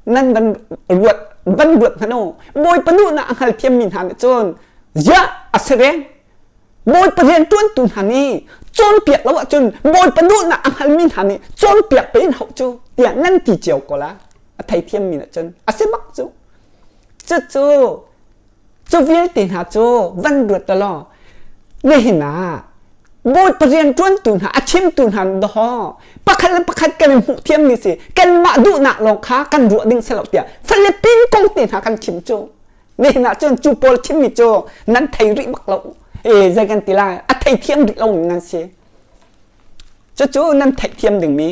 nan van ruat van ruat hmanh u. Bawipa duhnak a hngalthiammi hna nih cun ziah a si reng Bawipa rianṭuantu hna nih cawnpiak lo ahcun Bawipa duhnak a hngalmi hna nih cawnpiak pe in hauh cu tiah nan ti cio ko la. A theithiammi nih cun a si bak cu. Cucu cu vialte hna cu van ruat law nihin ah Bawipa rianṭuantu hna a chimtu hna dawh pakhat le pakhat kan i hmuh thiammi si kanmah duhnak lawng kha kan ruah ding si lo tiah Philippine kong te hna kan chim cu. Nihin ah cun cu pawl chimmi cu nan thei rih bak lo. E zei kan ti lai a thei thiam rih lo nan si. Cucu nan theih thiam dingmi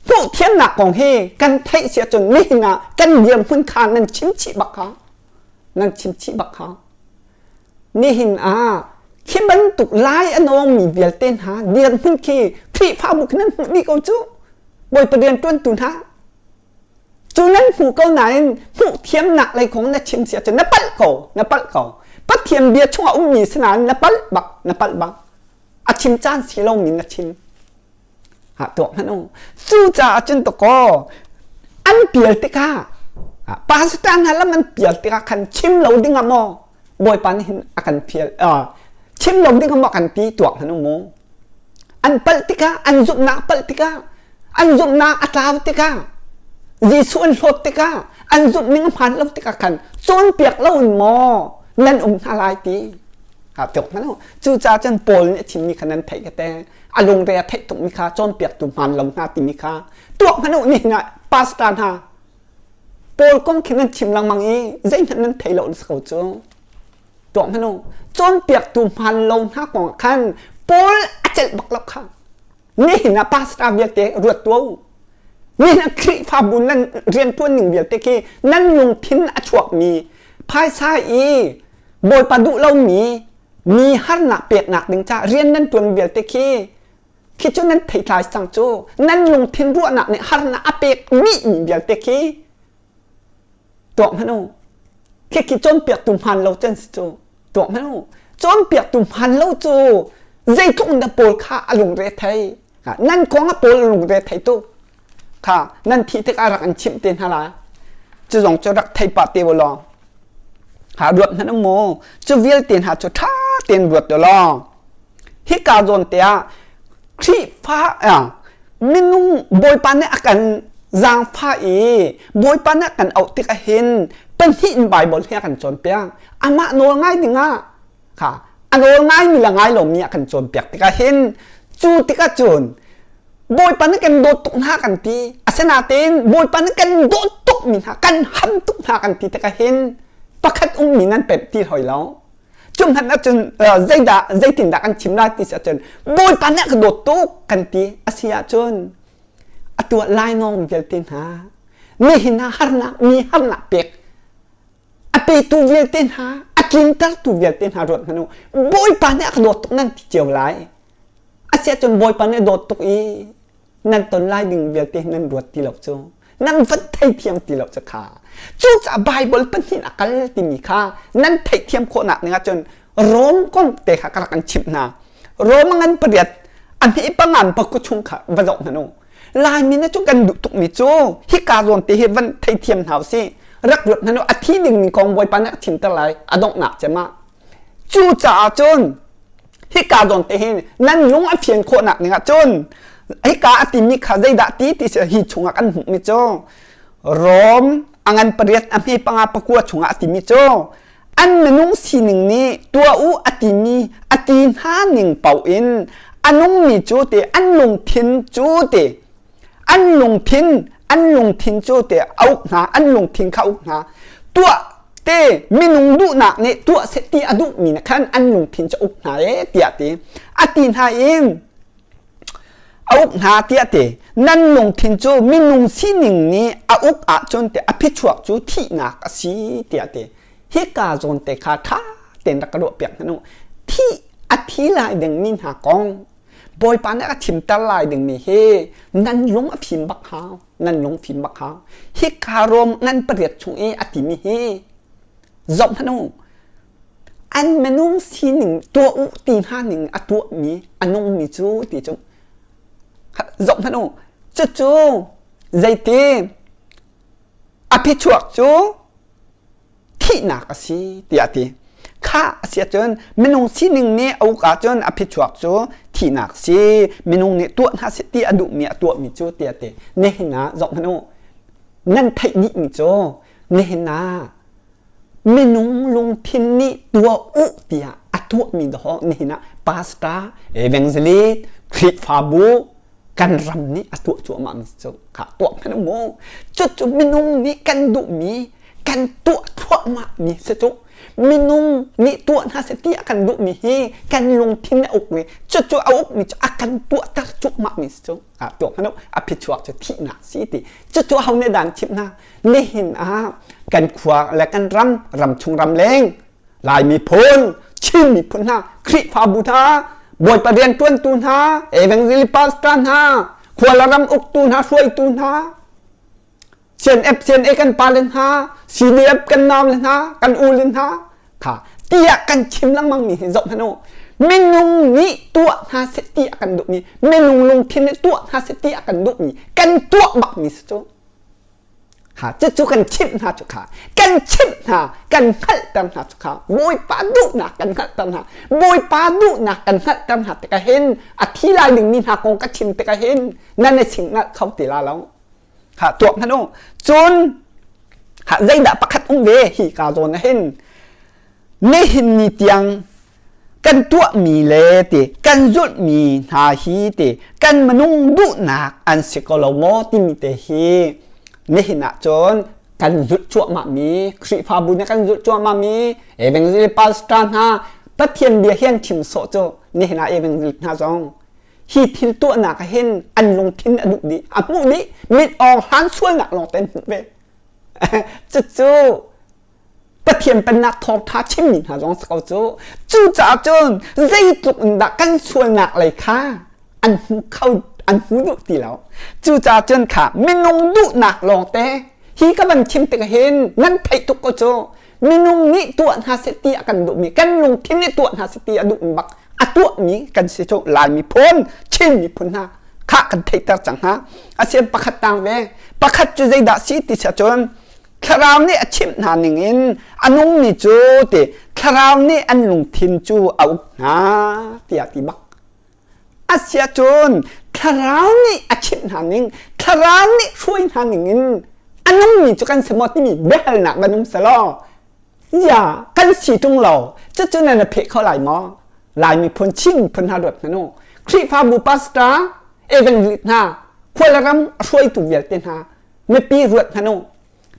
hmuh thiamnak kong hi kan theih si ahcun nihin ah kan dirhmun kha nan chim chih bak kha nan chim chih bak kha nihin ah khi bantuk lai a nawngmi vialte hna dirhmun khi Khrihfabu khi nan hmuh dih ko cu Bawipa rian ṭuantu hna Cu nan hmu ko nain hmuh thiamnak lei kong na chim si ahcun na palh ko, na palh ko. Pathian bia chungah ummi si nain na palh bak, na palh bak. A chim caan si lomi na chim. Ha tuak hmanh u. Cucaah cun takaw an pial tikah pastor hna lam an pial tikah khan chim lo ding ah maw Bawipa nih hin a kan fial chim lo ding ah maw kan ti tuak hmanh u mu. An palh tikah, an zumhnak palh tikah, an zumhnak a tlau tikah, Jesuh an hlawt tikah, an zumh ning a hmaan lo tikah khan cawnpiak lo in maw nan um hna lai ti. Ha tuk hmanh Cucaah cun Paul nih a chimmi kha nan theih ka te. A lungre a theih tukmi kha cawnpiaktu hmaan lo hna timi kha tuak hmanh u nihin ah pastor hna Paul kong khi nan chim lengmang i zeihmanh nan thei lo si ko cu. Tuah hmanh u. Cawnpiaktu hmaan lo hna kong ah khan Paul a celh bak lo kha. Nihin ah pastor vialte ruat tuah u. Nihin ah Khrihfabu nan rianṭuan ning vialte khi nan lungthin a chuakmi phaisa i Bawipa duh lomi mi harnak peknak ding ca rian nan ṭuan vialte khi khi cu nan theitlai cang cu nan lungthin ruahnak nih harnak a pek dihmi vialte khi Tuak hmanh u. Khikhi cawnpiaktu hmaan lo can si cu. Tuak hmanh u. Cawnpiaktu hmaan lo cu zeitluk in dah Paul kha a lungre thei. Nan kong ah Paul a lungre thei tuk. Kha nan thih tikah rak in chimh te hna lai. Cu zong cu rak thei pah te u law. Ha ruat hmanh u mu. Cu vialte hna cu ṭha tein ruat u law. Hika zawn te ah Khrihfa minung Bawipa nih a kan zaangfah i Bawipa nih a kan auh tikah hin pahnih in Baibal hi a kan cawnpiak. Amah nawl ngai dingah kha a nawl ngaimi le ngai lomi a kan cawnpiak tikah hin cu tikah cun Bawipa nih kan dawt tuk hna kan ti. Asinain Bawipa nih kan dawt tukmi hna, kan ham tuk hna kan ti tikah hin pakhat ummi nan pemh ti hoi lo. Cu hmanh ahcun zeidah zeitindah kan chim lai ti si ahcun Bawipa nih a ka dawt tuk kan ti a si ahcun a tuah lainawng vialte hna nihin ah harnak mi harnak pek a petu vialte hna a tlintertu vialte hna ruat hmanh u Bawipa nih a ka dawt tuk nan ti cio lai a si ahcun Bawipa nih a dawt tuk i nan ton lai ding vialte nan ruat ti lo cu nan van theithiam ti lo cu kha cucaah Bible pahnih a kal timi kha nan theihthiam khawhnak ning ahcun Rom kong te kha ka rak an chimh hna Rom ngan pariat a hme pangan pakku chung kha va zoh hmanh u Laimi na cu kan duh tukmi cu hika zawn te hi van theithiam hna usih rak ruat hmanh u a thi dingmi kong Bawipa nih a chimter lai a donghnak cem ah Cucaah cun hika zawn te hin nan lung a fian khawhnak dingah cun hika a timi kha zeidah ti ti si hi chungah kan hmuhmi cu Rom a ngan pariat a hme panga pakua chungah a timi cu an minung sining nih Tuah u a timi a ti hna ning paoh in a nungmi cu te an lungthin cu te an lungthin an lungthin cu te a uk hna an lungthin kha uk hna tuah te minung duhnak nih tuah seh ti a duhmi nih khan an lungthin cu uk hna e tiah ti a ti hna i a uk hna tiah ti nan lungthin cu minung sining nih a uk ahcun te a phichuak cu thihnak a si tiah ti hika zawn te kha ṭha tein rak ka ruah piak hna u thih a thi lai dingmi hna kong Bawipa nih a chimter lai dingmi hi nan lung a fim bak hau nan lung fim bak hau hika rom ngan pariat chung i a timi hi zoh hmanh u an minung sining tuah u ti hna ning a tuahmi a nungmi cu ti cu zoh hmanh u cucu zeiti a phichuak cu thihnak a si tiah a ti. Kha a si ahcun minung sining nih a uk ahcun a phichuak cu thihnak a si. Minung nih tuah hna seh ti a duhmi a tuahmi cu tiah a ti. Nihin ah zoh hmanh u. Nan theih dihmi cu nihin ah minung lungthin nih tuah u tiah a tuahmi dawh nihin ah pastor, evangelist, Khrihfabu kan ram nih a tuah cuahmah mi cu kha tuah hmanh mu cucu minung nih kan duhmi kan tuah thluahmah mi si cu minung nih tuah hna seh ti a kan duhmi hi kan lungthin a uk mi cucu a uk mi cu a kan tuahter cuahmah mi si cu a tuah hmanh a phichuak cu thihnak si ti cucu ho nih dan chimh hna nihin ah kan khua le kan ram ram chung ram leng Lai miphun, Chin miphun hna, Khrihfabu hna, Bawipa rianṭuantu hna, evangelist pastor hna, khua le ram uktu hna, hruaitu hna, CNF, CNA kan pale hna, CDF kan naule hna, kan ule hna, kha tiah kan chim lengmang mi hi zoh hmanh u. Minung nih tuah hna seh ti a kan duhmi, minung lungthin nih tuah hna seh ti a kan duhmi, kan tuah bakmi si cu. Ha cucu kan chimh hna cu kha kan chimh hna kan hngalhter hna cu kha Bawipa duhnak kan hngalhter hna Bawipa duhnak kan hngalhter hna tikah hin a thi lai dingmi hna kong ka chim tikah hin nan i singhngalh kho ti la lo ha tuak hmanh u cun ha zeidah pakhat um ve hi ka zawn ah hin nihin ni tiang kan tuahmi le ti kan zulhmi hna hi ti kan minung duhnak an si ko lo maw timi te hi nihin ah cun kan zulh cuahmahmi Khrihfabu nih kan zulh cuahmahmi evangelist pastor hna Pathian bia hi an chim sawh cu nihin ah evangelist hna zong hi thil tuahnak ah hin an lungthin a duh dih a hmuh dih mit awng hlan sualnak lawng te an hmuh ve cucu Pathian pennak thawngṭha chimmi hna zong si ko cu. Cucaah cun zeitluk in dah kan sualnak lei kha an hmu kho an hmu duh ti lo. Cucaah cun kha minung duhnak lawngte hi ka van chim tik hin nan theih tuk ko cu. Minung nih tuah hna seh ti a kan duhmi kan lungthin nih tuah hna seh ti a duhmi bak a tuahmi kan si cu Lai miphun Chin miphun hna kha kan theihter cang hna. Asian pakhat tang ve. Pakhat cu zeidah si ti si ahcun Thlarau nih a chimh hna ningin a nungmi cu ti thlarau nih an lungthin cu a uk hna tiah ti bak. Asiahcun thlarau nih a chimh hna ning, thlarau nih hruai hna ningin a nungmi cu kan si maw timi biahalnak van um selaw ya kan si ṭung lo cucu nan i pheh kho lai maw? Lai miphun Chin miphun hna ruat hmanh u. Khrihfabu pastor, evangelist hna, khual ram a hruaitu vialte hna mipi ruat hmanh u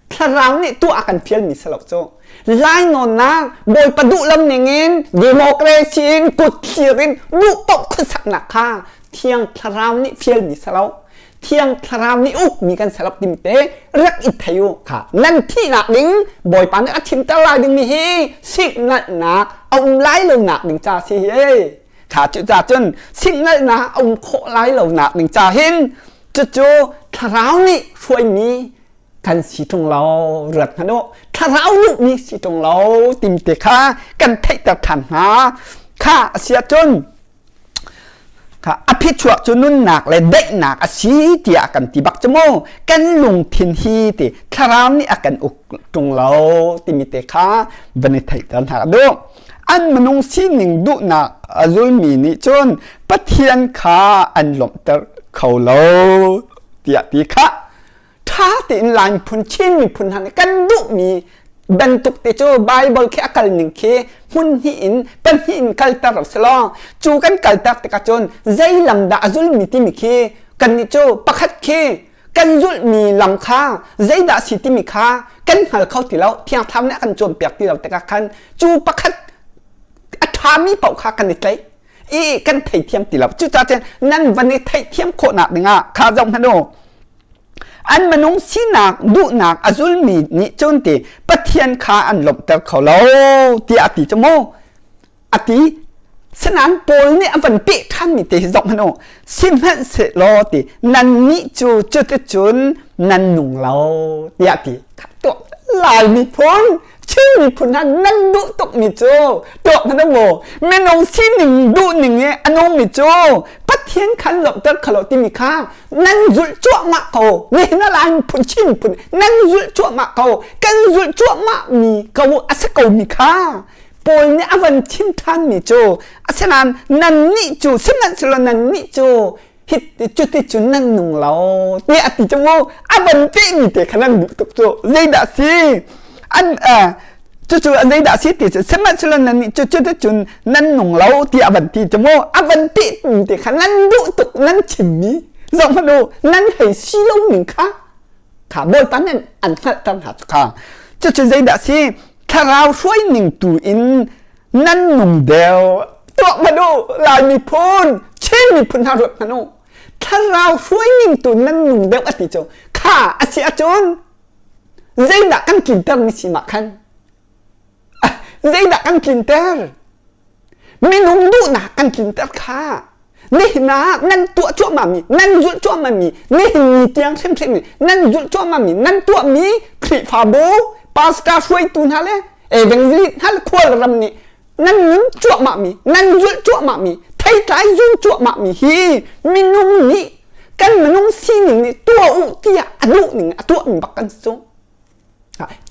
thlarau nih tuah a kan fialmi si lo cu lainawnnak bawipa duh lam ningin democracy in kut thlir in duh paoh khuasaknak kha thiang thlarau nih fialmi si lo thiang thlarau nih ukmi kan si lo timi te rak i thei u kha nan thihnak ding bawipa nih a thimter lai dingmi hi siknalhnak a um lai lonak ding ca si hi kha cu ca cun siknalhnak a um khawh lai lonak ding ca hin Cucu thlarau nih hruaimi kan si ṭung lo ruat hmanh u thlarau duhmi si ṭung lo timi te kha kan theihter ṭhan hna kha a si ahcun kha a phichuak cu nunnak le daihnak a si tiah kan ti bak cu mu kan lungthin hi ti thlarau nih a kan uk ṭung lo timi te kha van i theihter hna ka duh an minung sining duhnak a zulmi nih cun Pathian kha an lawmhter kho lo tiah ti kha ṭha tein Lai miphun Chin miphun hna nih kan duhmi Bantuk te cu Bible khi a kal ning khi hmun hnih in pahnih in kalter si law cu kan kalter tikah cun zei lam dah a zulmi timi khi kannih cu pakhat khi kan zulhmi lam kha zeidah si timi kha kan hngal kho ti lo. Thiang Thlarau nih a kan cawnpiak ti lo tikah khan cu pakhat a ṭhami paoh kha kan i tlaih i kan theithiam ti lo. Cucaah cun nan van i theihthiam khawhnak dingah kha zoh hmanh u. An minung sinak duhnak a zulmi nih cun ti Pathian kha an lawmhter kho lo tiah a ti cu mu. A ti. Sinain Paul nih a van peh ṭhanmi te hi zoh hmanh u. Sihmanhsehlaw ti nannih cu cuticun nan nung lo tiah a ti. Tuah Lai miphun Chin miphun hna nan duh tukmi cu tuak hmanh mu. Minung sining duhning i a nungmi cu Pathian khan lawmhter kho lo timi kha nan zulh cuahmah ko. Nihin ah Lai miphun Chin miphun nan zulh cuahmah ko. Kan zulh cuahmah mi ko a si ko mi kha Paul nih a van chim ṭhanmi cu asinain nannih cu sihmanhsehlaw nannih cu hi cuti cun nan nung lo tiah a ti cu mu. A van pehmi te kha nan duh tuk cu. Zeidah si an cucu zeidah si ti cu sihmanhsehlaw nannih cu cuti cun nan nung lo tiah a van ti cu mu. A van pehmi te kha nan duh tuk nan chimmi zoh hmanh u nan hei si lo ning kha kha Bawipa nih an hngalhter hna cu kha. Cucu zeidah si thlarau hruai ning tu in nan nung deuh. Tuah hmanh u. Lai miphun Chin miphun hna ruat hmanh u. Thlarau hruai ning tu nan nung deuh a ti cu kha a si ahcun zeidah kan tlinter mi si mah khan? Zeidah kan tlinter? Minung duhnak kan tlinter kha. Nihin ah nan tuah cuahmahmi, nan zulh cuahmahmi, nihin ni tiang hrimhrim in nan zulh cuahmahmi, nan tuahmi Khrihfabu, pastor hruaitu hna le evangelist hna le khualram nih nan nun cuahmahmi, nan zulh cuahmahmi, theitlai zul cuahmahmi hi minung nih kan minung sining nih tuah u tiah a duh ning a tuahmi bak kan si cu.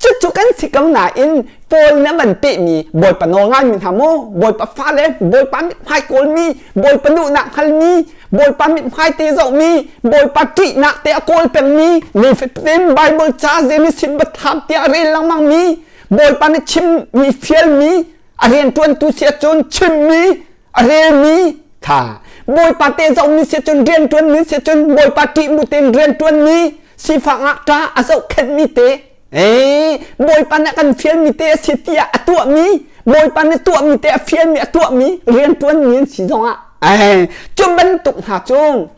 Cucu kan si ko nain Paul nih a van pehmi Bawipa nawl ngaimi hna maw, Bawipa fale, Bawipa mithmai kawlmi, Bawipa duhnak hngalmi, Bawipa mithmai te zohmi, Bawipa ṭihnak te a kawl pengmi, nifatin Bible ca Genesis biathlam tiah a rel lengmangmi, Bawipa nih chimmi fialmi, a rianṭuantu si ahcun chimmi, a relmi kha Bawipa te zohmi si ahcun rianṭuanmi si ahcun Bawipa ṭih bu tein rianṭuanmi sifak ngakṭah a zohkhenhmi te ee Bawipa nih a kan fialmi te a si tiah a tuahmi Bawipa nih tuahmi te a fialmi a tuahmi rianṭuanmi an si zongah ee cu bantuk hna cu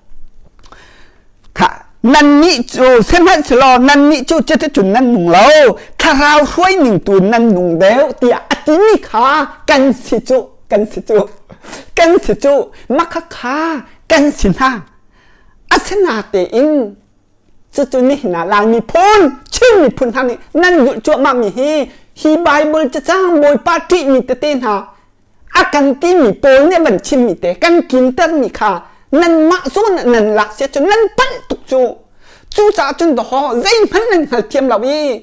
kha nannih cu sihmanhsehlaw nannih cu cuticun nan nung lo thlarau hruai ning tu nan nung deuh tiah a timi kha kan si cu kan si cu kan si cu makhakha kan si hna. Asinatein cucu nihin ah Lai miphun, Chin miphun hna nih nan zulh cuahmahmi hi hi Bible cacang Bawipa ṭihmi tete hna a kan timi Paul nih a van chimmi te kan kintermi kha nanmah zawn ah nan lak si ahcun nan palh tuk cu. Cucaah cun dawhaw zeihmanh nan hngalthiam lo i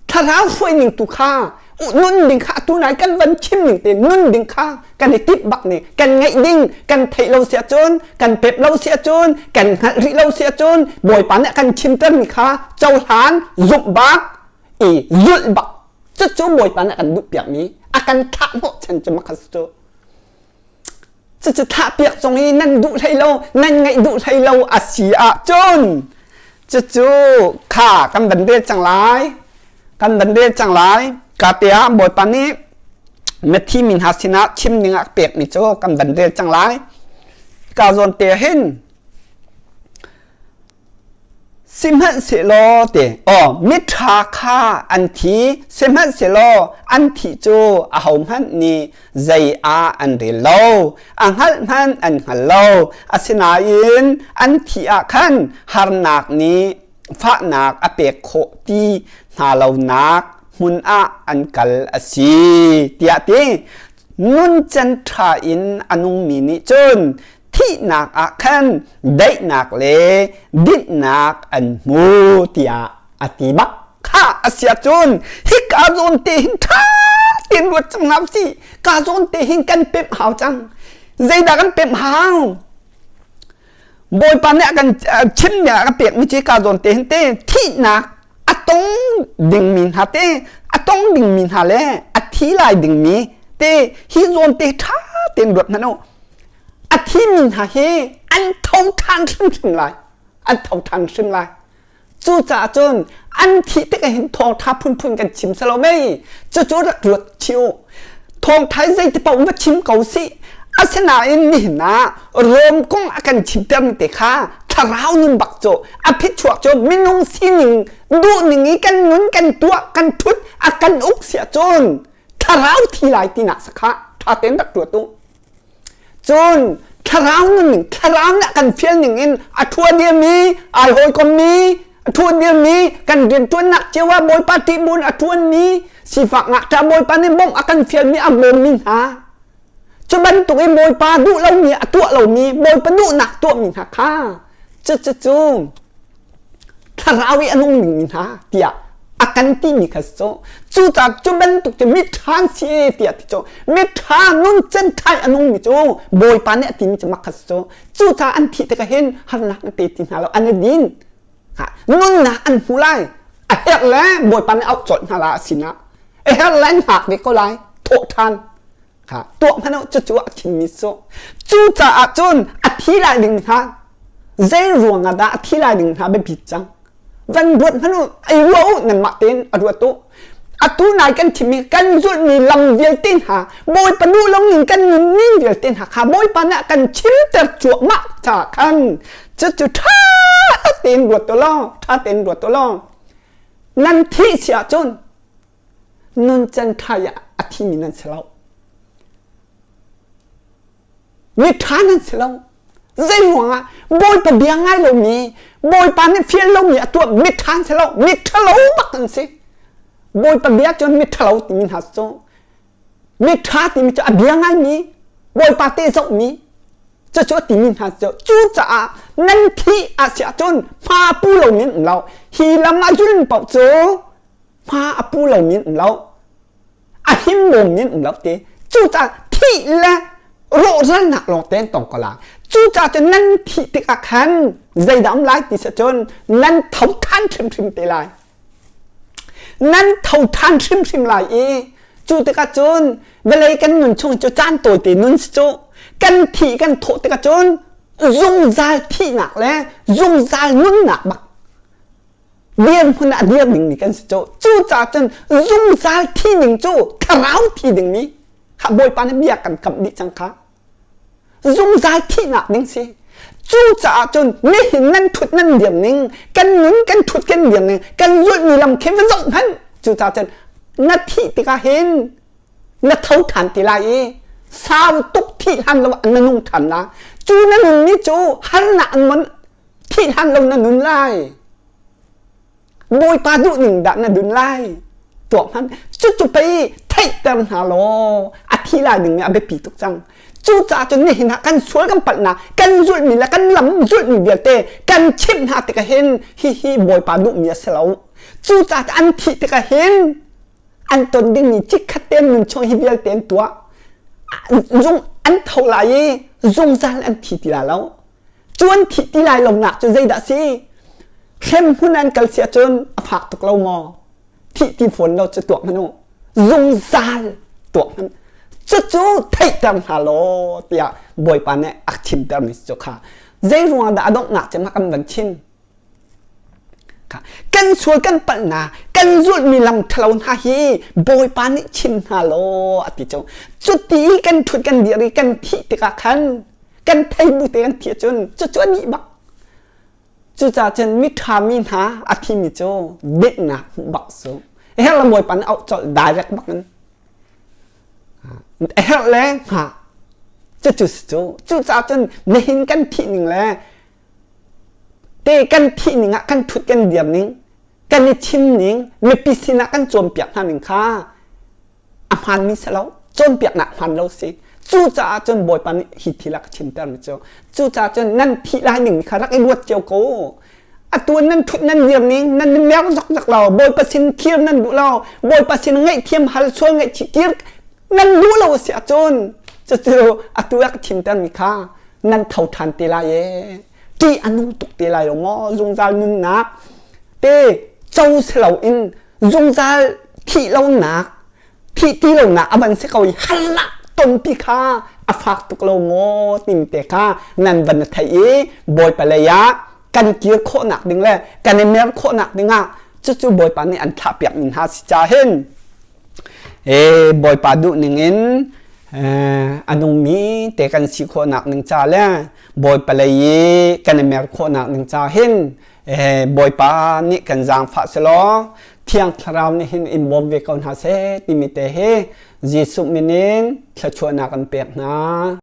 thlarau hruai ning tu kha nun ding kha atu nai kan van chim ning te nun ding kha kan i tip bak ni kan ngeih ding kan theih lo si ahcun kan pep lo si ahcun kan hngalh rih lo si ahcun Bawipa nih kan chimter mi kha cohlan zumh bak i zulh bak cucu Bawipa nih a kan duh piak mi a kan thlah hnawh chan cu makha cu. Cucu thahpiak zong i nan duh hlei lo, nan ngaih duh hlei lo a si ahcun cucu kha kan van rel cang lai. Kan van rel cang lai. Ka te ah Bawipa nih mithi mi hna sinah chim ding ah pekmi cu kan van rel cang lai. Ka zawn te hin Sihmanhsehlaw ti aw miṭha kha an thi, sihmanhsehlaw an thih cu ahohmanh nih zei ah an rel lo, a hngalh hmanh an hngal lo. Asinain an thih ah khan harnak nih fahnak a pek khawh ti hna lonak hmun ah an kal a si, tiah a ti. Nuncan ṭha in a nungmi nih cun thihnak ah khan daihnak le dinhnak an hmu tiah a ti bak. Kha a si ahcun hika zawn te hin ṭha tein ruat cang hna usih. Ka zawn te hin kan pemh hau cang. Zeidah kan pemh hau? Bawipa nih a kan chimmi a ka pekmi cu ka zawn te hin te thihnak a tong dingmi hna te. A tong dingmi hna le a thi lai dingmi te hi zawn te ṭha tein ruat hmanh u. A thimi hna hi an tho ṭhan hrimhrim lai. An tho ṭhan hrim lai. Cucaah cun an thih tikah hin thawngṭha phunphun kan chim selo mei. Cucu rak ruat chih u. Thawngṭha hi zeiti paoh va chim ko sih. Asinain nihin ah Rom kong a kan chimtermi te kha thlarau nun bak cu a phichuak cu minung sining duhning i kan nun kan tuah kan thut a kan uk siah cun thlarau thi lai tinak sakha ṭha tein rak ruat u. Cun thlarau nunning thlarau nih a kan fial ning in a ṭhua dirmi ai hawikommi a ṭhua dirmi kan rianṭuannak cio ah Bawipa ṭihbun a ṭuanmi sifak ngakṭah Bawipa nih bawmh a kan fialmi a bawmmi hna cu bantuk i Bawipa duh lomi a tuah lomi Bawipa duhnak tuahmi hna kha cucu thlarau i a nung dingmi hna tiah a kan timi kha cu cucaah cu bantuk cu miṭha an si tiah ti cu miṭha nuncan ṭhai a nungmi cu Bawipa nih a timi cu mak kha cu cucaah an thih tikah hin harnak an pe ti hna lo an i din nunnak an hmu lai a herh le Bawipa nih auh colh hna la a sinah a herh le an hngak ve ko lai thawh ṭhan kha tuah hmanh u cucu a thimmi cu cucaah cun a thi lai ding hna zei ruang ah dah a thi lai ding hna biapi cang van ruat hmanh u ei ruah u nanmah tein a ruat u atu nai kan thimmi kan zulhmi lam vialte hna Bawipa duh lo ning kan nunning vialte hna kha Bawipa nih a kan chimter cuahmah caah khan cucu ṭha tein ruat u law ṭha tein ruat u law nan thih si ahcun nuncan ṭha i a thimi nan si lo. Mi ṭha nan si lo. Zei ruangah Bawipa bia ngai lomi, Bawipa nih fial lomi a tuah mi ṭha an si lo, mi ṭhalo bak an si. Bawipa bia cun mi ṭhalo timi hna cu mi ṭha timi cu a bia ngaimi, Bawipa te zohmi, cucu a timi hna cu cucaah nan thih a si ahcun hma pu lomi an um lo. Hi lam a zulmi paoh cu hma a pu lomi an um lo a himbawmmi an um lo ti cucaah thih le rawhralnak lawng te an tong ko lai cucaah cun nan thih tikah khan zeidah um lai ti si cun nan tho ṭhan hrimhrim te lai nan tho ṭhan hrimhrim lai i cu tikah cun vawlei kan nun chung cu caan tawite nun si cu kan thih kan thawh tikah cun zungzal thihnak le zungzal nunnak bak dirhmun ah dir dingmi kan si cu cucaah cun zungzal thi ding cu thlarau thi dingmi kha Bawipa nih bia kan kamh dih cang kha zungzal thihnak ding si cucaah cun nihin nan thut nan dir ning kan nun kan thut kan dir ning kan zulhmi lam khi va zoh hmanh cucaah cun na thih tikah hin na tho ṭhan ti lai i sau tuk thih hlan lo ah na nung ṭhan la cu na nunmi cu harnak an mon thih hlan lo na nun lai Bawipa duh ning dah na dun lai tuak hmanh cucu pei theihter hna law a thi lai ding mi a biapi tuk cang cucaah cun nihin ah kan sual kan palhnak kan zulhmi le kan lam zulhmi vialte kan chimh hna tikah hin hihi Bawipa duhmi a si lo cucaah an thih tikah hin an ton dingmi chikkhat te nun chung hi vialte an tuah zung an tho lai i zungzal an thi ti lai lo Cu an thih ti lai lonak cu zeidah si? Hremhmun an kal si ahcun a fak tuk lo maw? Thih ti fawn lo cu tuak hmanh u. Zungzal tuak hmanh. Cucu theihter hna law tiah Bawipa nih a chimtermi cu kha. Zei ruang dah a donghnak cem ah kan van chim? Kan sual kan palhnak, kan zulhmi lam ṭhalo hna hi Bawipa nih chim hna law a ti cu. Cuti kan ṭhut kan dir i kan thih tikah khan kan thei bu te kan thih cun cucu a nih bak. Cucaah cun miṭha mi hna a thimi cu dinhnak hmuh bak su. A herh le Bawipa nih auh colh direct bak in. A herh le hngah. Cucu si cu. Cucaah cun nihin kan thih ning le Te kan thih ning ah kan thut kan dir ning, kan i chim ning, mipi sinah kan cawnpiak hna ning kha a hmaanmi si lo, cawnpiaknak hmaan lo si. Cucaah cun Bawipa nih hi thil a ka chimter mi cu. Cucaah cun nan thih lai ning kha rak i ruat cio ko. Atu nan thut nan dir ning, nan i mer zokzok lo, Bawipa sin kir nan duh lo, Bawipa sin ngaihthiam hal sual ngaihchih kir nan duh lo a si ahcun cucu atu a ka chimter mi kha nan tho ṭhan te lai ee ṭih a nung tuk te lai lo maw zungzal nunnak te co si loin zungzal Thih lonak thih ti lonak a van si ko i halak tonpi kha a fak tuk lo maw timi te kha nan van theih i Bawipa lei ah kan kir khawhnak ding le kan i mer khawhnak ding ah cucu Bawipa nih an thlah piak mi hna si ca hin e Bawipa duh ning in a nungmi te kan si khawhnak ding ca le Bawipa lei i kan i mer khawhnak ding ca hin Bawipa nih kan zaangfah selaw Thiang Thlarau nih hin in bawm ve ko hna seh timi te hi Jesuh min in thluachuahnak an pek hna.